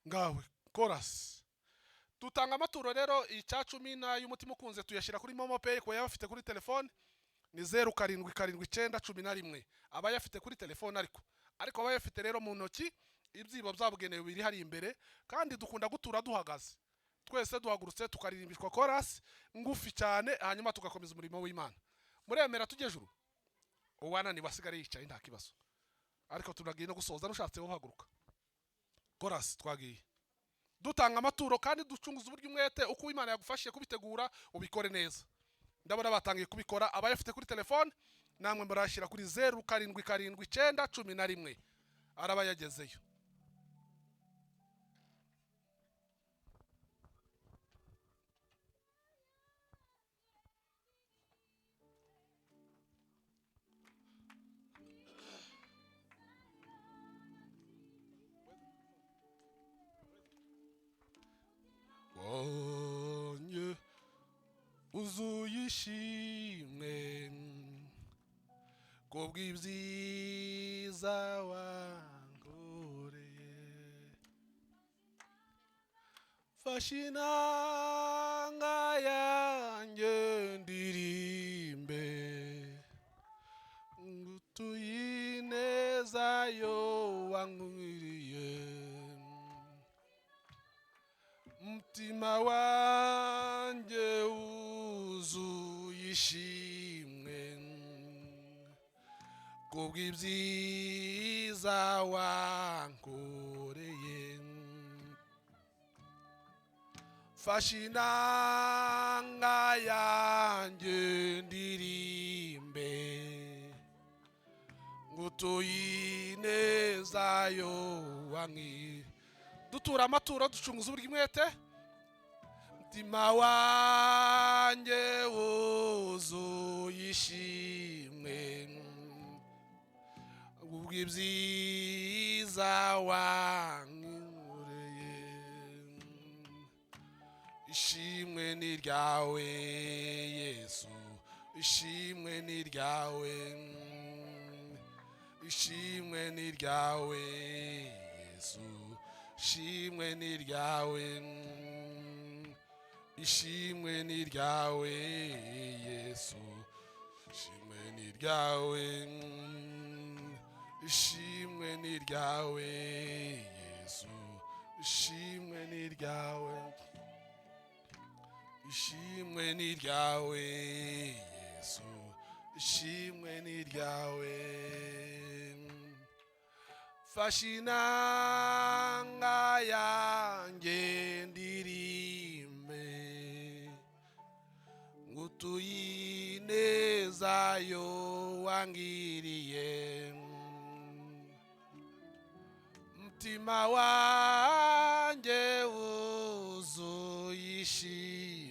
Ngawe, chorus. Dutanga amaturo rero icacumi n'ay'umutima ukunze tuyashyira kuri Momo Pay ku yabafite kuri telefone ni 077911. Abayafite kuri telefone ariko abayafite rero mu ntoki ibyibo byabugenewe biri hari imbere, kandi dukunda gutura duhagaze. Twese duhagurutse tukaririmbishwa chorus ngufi cyane, hanyuma tugakomeza umurimo w'Imana. Muremera tujye juru. Uwanani basigare yicaye nta kibazo. Ariko turagiye no gusoza, nushatse uhaguruka. Chorus twagiye. Dutanga amaturo kandi ducunguza uburyo umwete uko Imana yagufashije kubitegura ubikore neza. Ndabona batangiye kubikora, abayafite kuri telefone namwe murashyira kuri 077911 araba yagezeyo. Wonye uzuye ishimwe kubw'ibyiza wankoreye, fashe inanga yanjye ndirimbe ngutuye ineza yo wankwiriye. Mutima wanjye wuzuye ishimwe kubw'ibyiza wankoreye, fashe inanga yanjye ndirimbe ngutuye ineza yo wankwiriye. Dutura amaturo ducunguza uburyo umwete. Mutima wanjye wuzuye ishimwe kubw'ibyiza wankoreye, ishimwe ni ryawe Yesu, ishimwe ni ryawe, ishimwe ni ryawe Yesu, ishimwe ni ryawe, ishimwe ni ryawe Yesu, ishimwe ni ryawe, ishimwe ni ryawe Yesu, ishimwe ni ryawe. Ishimwe ni ryawe Yesu, ishimwe ni ryawe. Fashe inanga yanjye ndirimbe, ngutuye ineza yo wangiriye. Mutima wanjye wuzuye ishimwe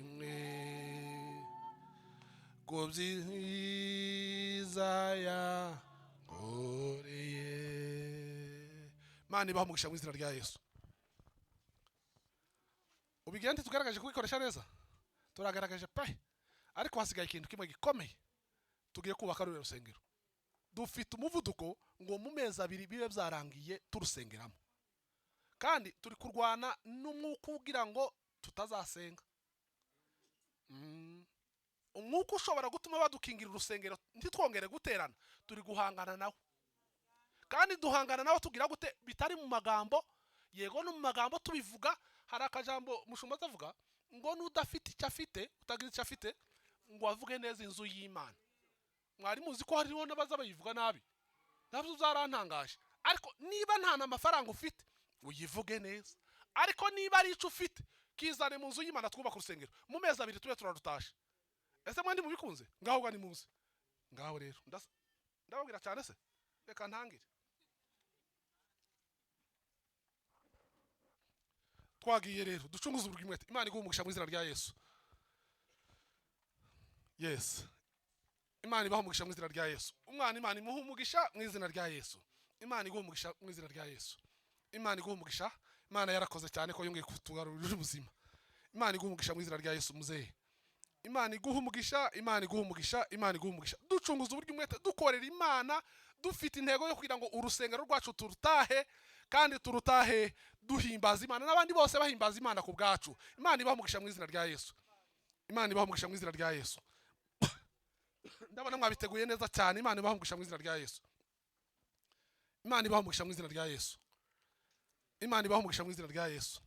ku byiza yankoreye. Imana ibaha umugisha mu izina rya Yesu. Ubigende, tugaragaje kubikoresha neza, turagaragaje pe, ariko hasigaye ikintu kimwe gikomeye. Tugiye kubaka ruriya rusengero, dufite umuvuduko ngo mu mezi 2 bibe byarangiye turusengeramo, kandi turi kurwana n'umwuka ugira ngo tutazasenga. Umwuka ushobora gutuma badukingira urusengero ntitwongere guterana, turi guhangana nawo. Kandi duhangana nawo tugira gute? Bitari mu magambo, yego no mu magambo tubivuga. Hari akajambo mushumba azavuga ngo n'udafite icyo afite, utagira icyo afite, ngo avuge neza inzu y'Imana. Mwari muzi ko hariho n'abaza bayivuga nabi? Nabyo byarantangaje. Ariko niba nta n'amafaranga ufite, uyivuge neza, ariko niba ari icyo ufite, kizane mu nzu y'Imana, twubaka urusengero mu mezi 2 tube turarutashe. Ese mwandi mubikunze? Ngaho ga nimuze. Ngaho rero ndababwira cyane se, reka ntangire. Twagiye rero, ducunguze uburyo umwete. Imana iguhe umugisha mu izina rya Yesu. Yes, Imana ibaha umugisha mu izina rya Yesu. Umwana Imana imuha umugisha mu izina rya Yesu. Imana iguhe umugisha mu izina rya Yesu. Imana iguhe umugisha. Imana yarakoze cyane ko yongeye kutugarurira ubuzima. Imana iguhe umugisha mu izina rya Yesu. Muzehe, Imana iguhe umugisha, Imana iguhe umugisha, Imana iguhe umugisha. Ducunguza uburyo umwete, dukorera Imana, dufite intego yo kugira ngo urusengero rwacu turutahe, kandi turutahe duhimbaza Imana n'abandi bose bahimbaza Imana ku bwacu. Imana ibahe umugisha mu izina rya Yesu. Imana ibahe umugisha mu izina rya Yesu. Ndabona mwabiteguye neza cyane. Imana ibahe umugisha mu izina rya Yesu. Imana ibahe umugisha mu izina rya Yesu. Imana ibahe umugisha mu izina rya Yesu.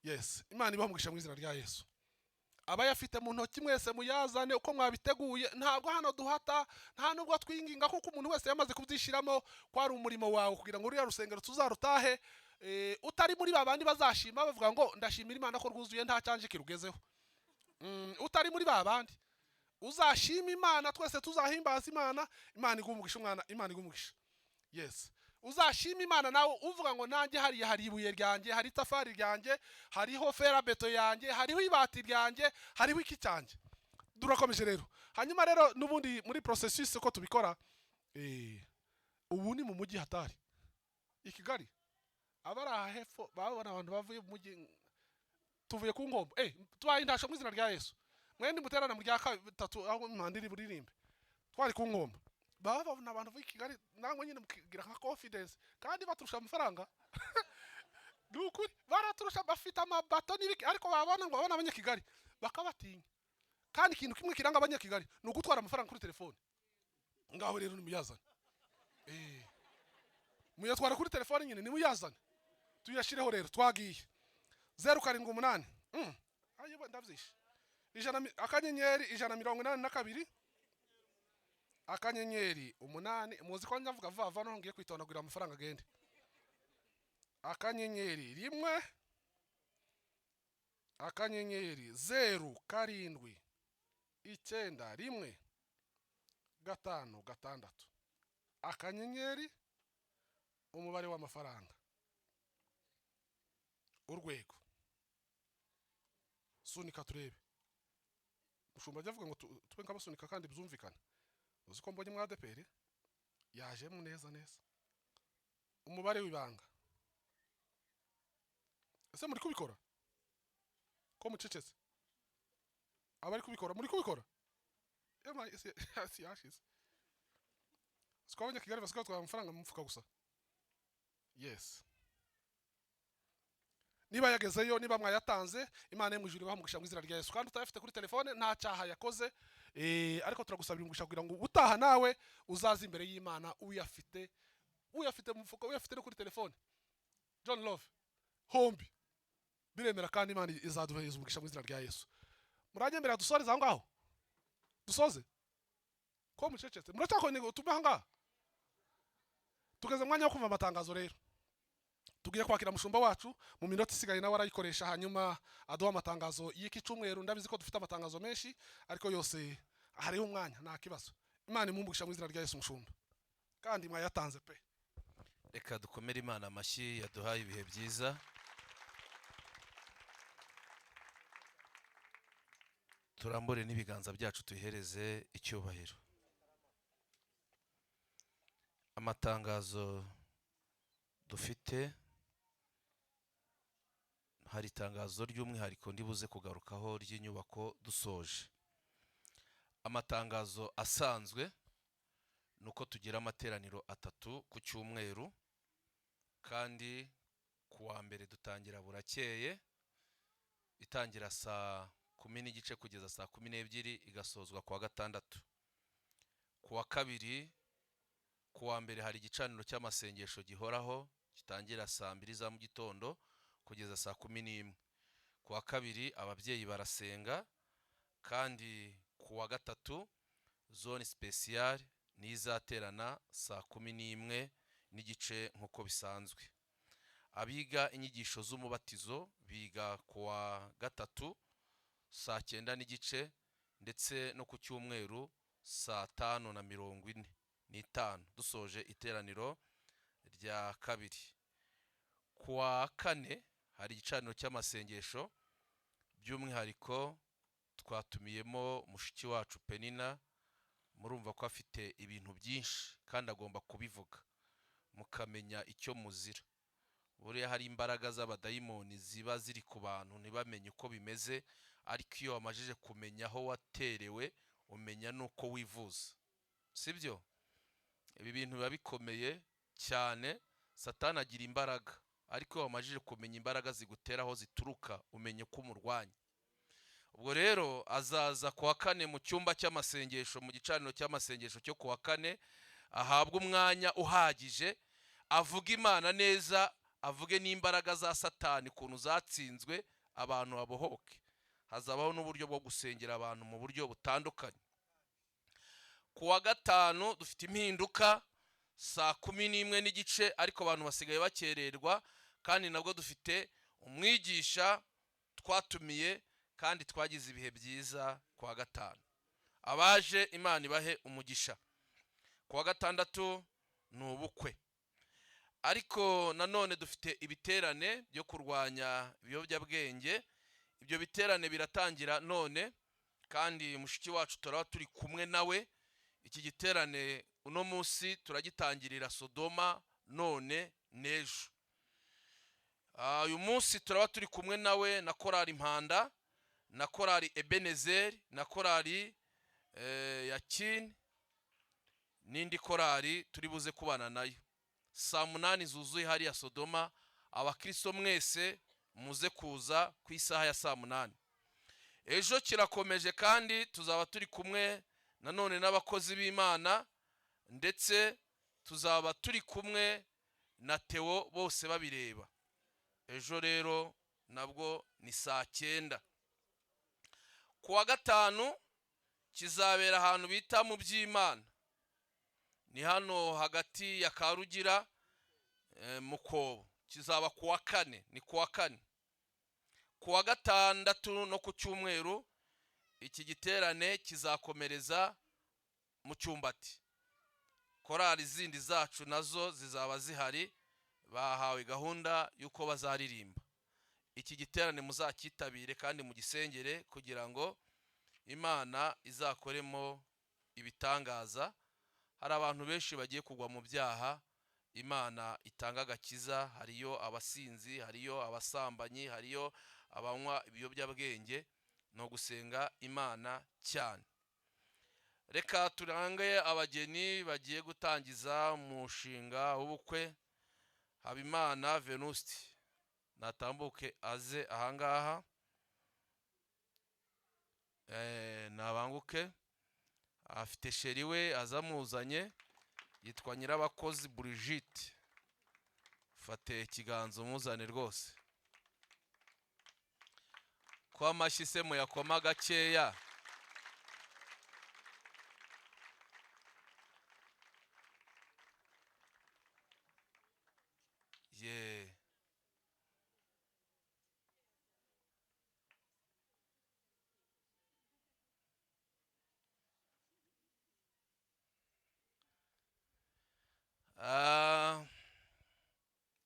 Yes, Imana ibahe umugisha mu izina rya Yesu. Abayafite mu ntoki mwese muyazane uko mwabiteguye. Ntabwo hano duhata, nta nubwo twinginga, kuko umuntu wese yamaze kubyishiramo ko ari umurimo wawe kugira ngo uriya rusengero tuzarutahe. Utari muri babandi bazashima bavuga ngo ndashimira Imana ko rwuzuye nta cyanje kirugezeho. Utari muri babandi uzashima Imana, twese tuzahimbaza Imana. Imana iguhe umugisha umwana, Imana iguhe umugisha. Yes, uzashima Imana nawe uvuga ngo nanjye hariya hari ibuye ryanjye, hari itafari ryanjye, hariho ferabeto yanjye, hariho ibati ryanjye, hariho iki cyanjye. Durakomeje rero. Hanyuma rero n'ubundi muri processus uko tubikora, ubu ni mu mujyi hatari i Kigali, abari aha hepfo babona abantu bavuye mu mujyi, tuvuye ku Nkombo, tubaye intasho mu izina rya Yesu. Mwende muterana mu rya 3 aho mpandiri buririmbe. Twari ku Nkombo, baba babona abantu bavuye i Kigali, nangwa nyine mukigira nka confidence, kandi baturusha amafaranga. Ni ukuri baraturusha, bafite amabato n'ibiki, ariko babona ngo babona abanyakigali bakabatinya. Kandi ikintu kimwe kiranga abanyakigali ni ugutwara amafaranga kuri telefone. Ngaho rero nimuyazane, muyatwara kuri telefone nyine, nimuyazane tuyashireho rero. Twagiye 0 7 8 ayo ndavyishe ijana akanyenyeri 182 akanyenyeri 8. Muzi ko ndavuga vuba vuba, ngiye kwitonagurira amafaranga agende. Akanyenyeri 1 akanyenyeri 0 7 9 1 5 6 akanyenyeri umubare w'amafaranga, urwego. Sunika turebe. Mushumba ajya avuga ngo tube nk'abasunika kandi byumvikane. Uzi ko mbonye mwa ADEPR yajemo neza neza. Umubare w'ibanga, ese muri kubikora ko mucecetse? Abari kubikora muri kubikora? Ema ese si yashize. Siko abanyakigali basigaye batwara amafaranga mu mufuka gusa. Yes, niba yagezeyo, niba mwayatanze, Imana yo mu ijuru ibahe umugisha mu izina rya Yesu. Kandi utayafite kuri telefone nta cyaha yakoze, ariko turagusabira umugisha kugira ngo utaha nawe uzaze imbere y'Imana uyafite, uyafite mu mufuka, uyafite no kuri telefone. John Love hombi biremera, kandi Imana izaduhereza umugisha mu izina rya Yesu. Muranyemerera dusoreze aho ngaho? Dusoze ko mucecetse, muracyakora tuve aha ngaha. Tugeze mu mwanya wo kumva amatangazo. Rero tugiye kwakira mushumba wacu mu minota isigaye, nawe arayikoresha, hanyuma aduha amatangazo y'iki cyumweru. Ndabizi ko dufite amatangazo menshi, ariko yose hariho umwanya, nta kibazo. Imana imumbugisha mu izina rya Yesu. Mushumba, kandi mwayatanze pe. Reka dukomere Imana amashyi yaduhaye ibihe byiza. Turambure n'ibiganza byacu tuyihereze icyubahiro. Amatangazo dufite, hari itangazo ry'umwihariko ndibuze kugarukaho ry'inyubako dusoje. Amatangazo asanzwe ni uko tugira amateraniro atatu ku cyumweru, kandi ku wa mbere dutangira burakeye, itangira 10:30 kugeza 12:00, igasozwa ku wa gatandatu. Ku wa kabiri, ku wa mbere hari igicaniro cy'amasengesho gihoraho, gitangira 2:00 za mu gitondo kugeza 11:00. Ku wa kabiri ababyeyi barasenga, kandi ku wa gatatu zone spéciale niyo izaterana 11:30 nk'uko bisanzwe. Abiga inyigisho z'umubatizo biga ku wa gatatu 9:30, ndetse no ku cyumweru 5:45, dusoje iteraniro rya kabiri. Ku wa kane hari igicaniro cy'amasengesho, by'umwihariko twatumiyemo mushiki wacu Penina. Murumva ko afite ibintu byinshi kandi agomba kubivuga, mukamenya icyo muzira. Buriya hari imbaraga z'abadayimoni ziba ziri ku bantu ntibamenye uko bimeze, ariko iyo wamajije kumenya aho waterewe umenya n'uko wivuza, sibyo? Ibi bintu biba bikomeye cyane. Satani agira imbaraga, ariko iyo wamajije kumenya imbaraga zigutera aho zituruka, umenya uko umurwanya. Ubwo rero azaza ku wa kane mu cyumba cy'amasengesho, mu gicaniro cy'amasengesho cyo ku wa kane, ahabwe umwanya uhagije, avuge Imana neza, avuge n'imbaraga za Satani ukuntu zatsinzwe, abantu babohoke. Hazabaho n'uburyo bwo gusengera abantu mu buryo butandukanye. Ku wa gatanu dufite impinduka 11:30, ariko abantu basigaye bakererwa, kandi nabwo dufite umwigisha twatumiye, kandi twagize ibihe byiza ku wa gatanu. Abaje Imana ibahe umugisha. Ku wa gatandatu ni ubukwe, ariko nanone dufite ibiterane byo kurwanya ibiyobyabwenge. Ibyo biterane biratangira none, kandi mushiki wacu turaba turi kumwe nawe. Iki giterane uno munsi turagitangirira Sodoma none n'ejo. Uyu munsi turaba turi kumwe nawe na korali Impanda, na korali Ebenezeri, na korali Yakini, n'indi korali turi buze kubana nayo 8:00 zuzuye hariya Sodoma. Abakristo mwese muze kuza ku isaha ya 8:00. Ejo kirakomeje, kandi tuzaba turi kumwe nanone n'abakozi b'Imana, ndetse tuzaba turi kumwe na Theo bose babireba. Ejo rero nabwo ni 9:00. Ku wa gatanu kizabera ahantu bita mu By'Imana, ni hano hagati ya Karugira Mukobo. Kizaba ku wa kane, ni ku wa kane. Ku wa gatandatu no ku cyumweru iki giterane kizakomereza mu Cyumbati. Korali zindi zacu nazo zizaba zihari, bahawe gahunda y'uko bazaririmba. Iki giterane muzacyitabire kandi mugisengere, kugira ngo Imana izakoremo ibitangaza. Hari abantu benshi bagiye kugwa mu byaha, Imana itanga agakiza. Hariyo abasinzi, hariyo abasambanyi, hariyo abanywa ibiyobyabwenge. No gusenga Imana cyane. Reka turange abageni bagiye gutangiza umushinga w'ubukwe. Habimana Venuste natambuke aze ahangaha, nabanguke. Afite chéri we azamuzanye, yitwa Nyirabakozi Brigitte. Fate ikiganza umuzane rwose. Ko amashyi se muyakoma gakeya? Ye,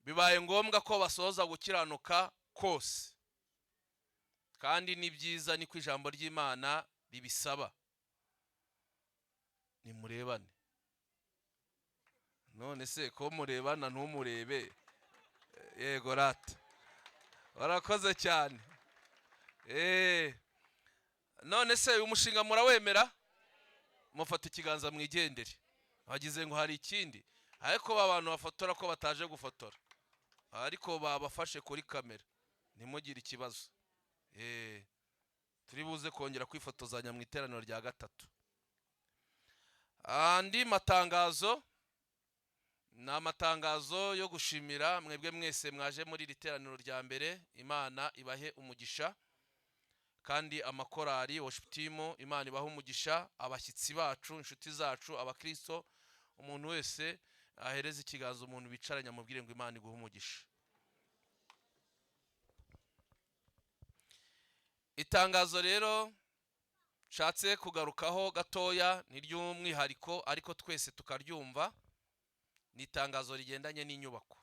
bibaye ngombwa ko basohoza gukiranuka kose, kandi ni byiza, niko ijambo ry'Imana ribisaba. Nimurebane. None se ko murebana ntumurebe? Yego rata, warakoze cyane. None se uyu mushinga murawemera? Mufata ikiganza mwigendere. Bagize ngo hari ikindi, ariko ba bantu bafotora ko bataje gufotora, ariko babafashe kuri kamera, ntimugire ikibazo. Turi buze kongera kwifotozanya mu iteraniro rya gatatu. Andi matangazo ni amatangazo yo gushimira mwebwe mwese mwaje muri iri teraniro rya mbere. Imana ibahe umugisha, kandi amakorari, worship team, Imana ibahe umugisha, abashyitsi bacu, inshuti zacu, abakristo, umuntu wese ahereze ikiganza umuntu bicaranye amubwire ngo Imana iguhe umugisha. Itangazo rero nshatse kugarukaho gatoya ni ry'umwihariko, ariko twese tukaryumva, ni itangazo rigendanye n'inyubako.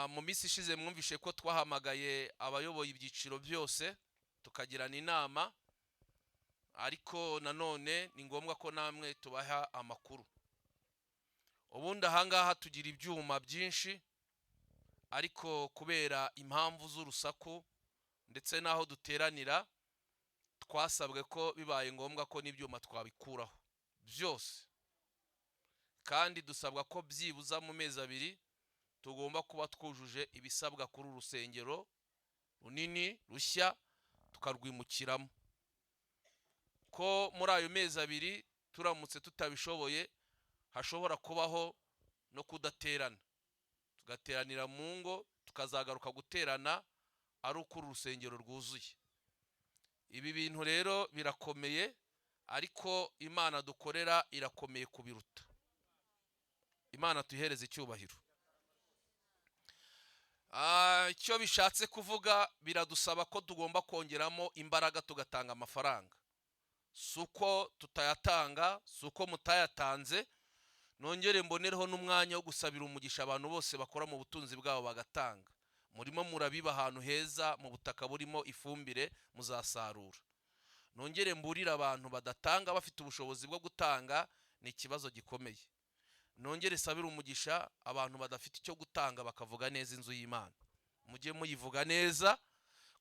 Mu minsi ishize mwumvishe ko twahamagaye abayoboye ibyiciro byose tukagirana inama, ariko nanone ni ngombwa ko namwe tubaha amakuru. Ubundi ahangaha tugira ibyuma byinshi, ariko kubera impamvu z'urusaku ndetse n'aho duteranira, twasabwe ko bibaye ngombwa ko n'ibyuma twabikuraho byose, kandi dusabwa ko byibuza mu mezi 2 tugomba kuba twujuje ibisabwa kuri uru rusengero runini rushya tukarwimukiramo. Ko muri ayo mezi 2 turamutse tutabishoboye, hashobora kubaho no kudaterana, tugateranira mu ngo, tukazagaruka guterana ari uko uru rusengero rwuzuye. Ibi bintu rero birakomeye, ariko Imana dukorera irakomeye kubiruta. Imana tuyihereze icyubahiro. Icyo bishatse kuvuga, biradusaba ko tugomba kongeramo imbaraga tugatanga amafaranga. Si uko tutayatanga, si uko mutayatanze. Nongere mbonereho n'umwanya wo gusabira umugisha abantu bose bakora mu butunzi bwabo bagatanga. Murimo murabiba ahantu heza mu butaka burimo ifumbire, muzasarura. Nongere mburire abantu badatanga bafite ubushobozi bwo gutanga, ni ikibazo gikomeye. Nongere sabire umugisha abantu badafite icyo gutanga bakavuga neza inzu y'Imana. Mujye muyivuga neza.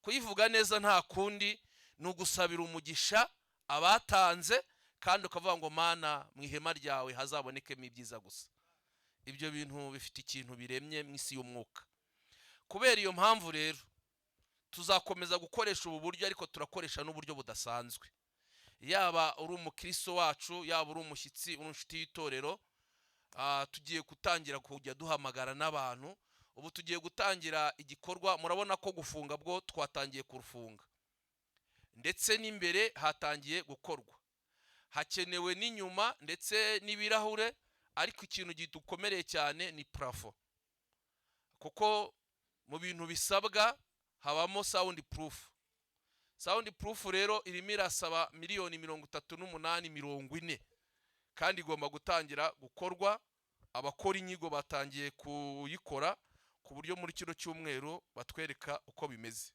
Kuyivuga neza nta kundi ni ugusabira umugisha abatanze, kandi ukavuga ngo Mana mu ihema ryawe hazabonekemo ibyiza gusa. Ibyo bintu bifite ikintu biremye mu isi y'umwuka. Kubera iyo mpamvu rero tuzakomeza gukoresha ubu buryo, ariko turakoresha n'uburyo budasanzwe. Yaba uri umukristo wacu, yaba uri umushyitsi, uri inshuti y'itorero, tugiye gutangira kujya duhamagara n'abantu. Ubu tugiye gutangira igikorwa, murabona ko gufunga bwo twatangiye kurufunga, ndetse n'imbere hatangiye gukorwa, hakenewe n'inyuma ndetse n'ibirahure, ariko ikintu gidukomereye cyane ni plafond, kuko mu bintu bisabwa habamo sound proof. Sound proof rero irimo irasaba miliyoni 38, 40, kandi igomba gutangira gukorwa. Abakora inyigo batangiye kuyikora, ku buryo muri kino cyumweru batwereka uko bimeze.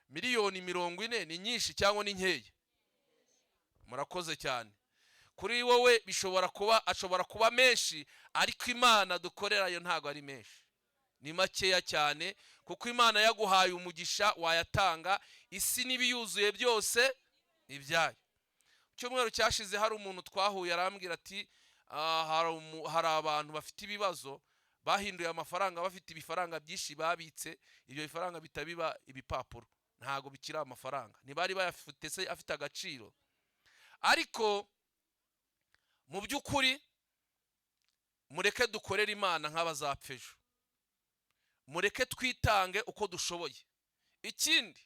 Miliyoni 40 ni nyinshi cyangwa ni nkeya? Murakoze cyane. Kuri wowe bishobora kuba, ashobora kuba menshi, ariko Imana dukorera yo ntago ari menshi, ni makeya cyane, kuko Imana yaguhaye umugisha wayatanga. Isi n'ibiyuzuye byose ni ibyayo. Cyumweru cyashize hari umuntu twahuye arambwira ati, hari abantu bafite ibibazo bahinduye amafaranga, bafite ibifaranga byinshi babitse, ibyo bifaranga bitabiba ibipapuro, ntago bikiri amafaranga, ntibari bayafite se afite agaciro. Ariko mu by'ukuri mureke dukorere Imana nk'abazapfa ejo, mureke twitange uko dushoboye. Ikindi,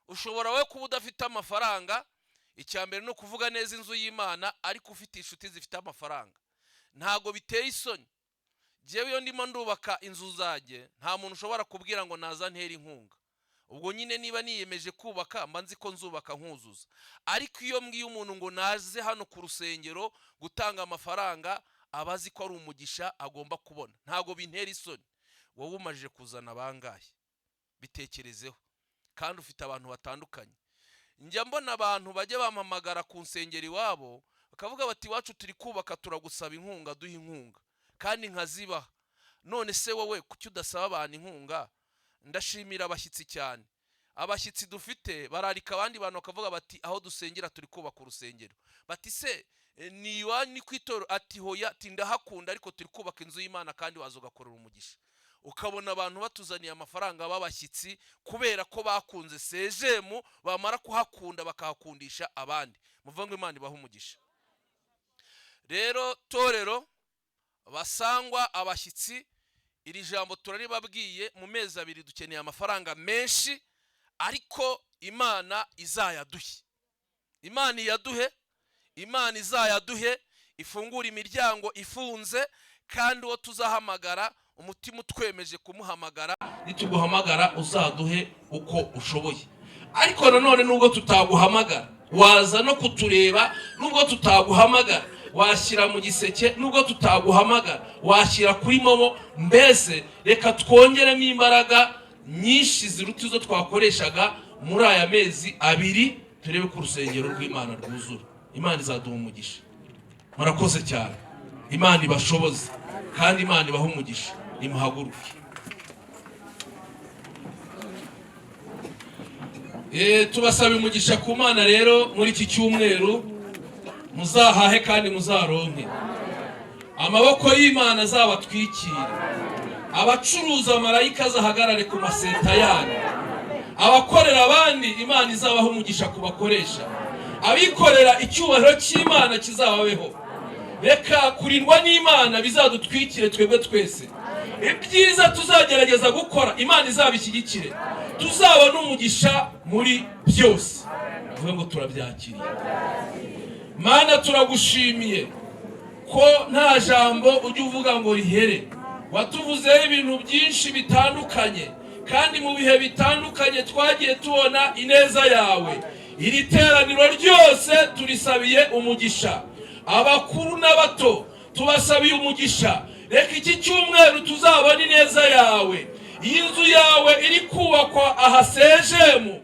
ushobora we kuba udafite amafaranga. Icya mbere ni ukuvuga neza inzu y'Imana, ariko ufite inshuti zifite amafaranga, ntabwo biteye isoni. Njyewe iyo ndimo ndubaka inzu zanjye, nta muntu ushobora kubwira ngo naza ntere inkunga. Ubwo nyine niba niyemeje kubaka, mba nzi ko nzubaka nkuzuza. Ariko iyo mbwiye umuntu ngo naze hano ku rusengero gutanga amafaranga, aba azi ko ari umugisha agomba kubona. Ntabwo bintera isoni. Wowe umajije kuzana bangahe? Bitekerezeho. Kandi ufite abantu batandukanye. Njya mbona abantu bajya bampamagara ku nsengero iwabo, bakavuga bati: "Iwacu turi kubaka, turagusaba inkunga, duha inkunga," kandi nkazibaha. None se wowe kuki udasaba abantu inkunga? Ndashimira abashyitsi cyane. Abashyitsi dufite bararika abandi bantu, bakavuga bati: "Aho dusengera turi kubaka urusengero." Bati: "Se ni iwanyu, ni ku itorero?" Ati: "Hoya," ati: "Ndahakunda, ariko turi kubaka inzu y'Imana, kandi waza ugakorera umugisha." Ukabona abantu batuzaniye amafaranga b'abashyitsi kubera ko bakunze Sejemu, bamara kuhakunda bakahakundisha abandi. Muvuga ngo Imana ibahe umugisha. Rero torero, basangwa, abashyitsi, iri jambo turaribabwiye: mu mezi 2 dukeneye amafaranga menshi, ariko Imana izayaduhe. Imana iyaduhe, Imana izayaduhe, ifungure imiryango ifunze. Kandi uwo tuzahamagara, umutima utwemeje kumuhamagara, nituguhamagara uzaduhe uko ushoboye. Ariko nanone nubwo tutaguhamagara, waza no kutureba. Nubwo tutaguhamagara, washyira mu giseke. Nubwo tutaguhamagara, washyira kuri MoMo. Mbese reka twongeremo imbaraga nyinshi ziruta izo twakoreshaga muri aya mezi 2, turebe ko urusengero rw'Imana rwuzura. Imana izaduha umugisha. Murakoze cyane. Imana ibashoboze kandi Imana ibahe umugisha. Nimuhaguruke. Tubasaba umugisha ku Mana. Rero muri iki cyumweru muzahahe kandi muzaronke. Amaboko y'Imana azabatwikire. Abacuruza, marayika azahagarare ku maseta yanyu. Abakorera abandi, Imana izabaha umugisha ku bakoresha. Abikorera, icyubahiro cy'Imana kizababeho. Reka kurindwa n'Imana bizadutwikire twebwe twese. Ibyiza tuzagerageza gukora, Imana izabishyigikire, tuzabona umugisha muri byose. Tuvuge ngo turabyakiriye. Mana, turagushimiye ko nta jambo ujya uvuga ngo rihere. Watuvuzeho ibintu byinshi bitandukanye, kandi mu bihe bitandukanye twagiye tubona ineza yawe. Iri teraniro ryose turisabiye umugisha. Abakuru n'abato tubasabiye umugisha. Reka iki cyumweru tuzabona ineza yawe. Iyi nzu yawe iri kubakwa aha Sejemu.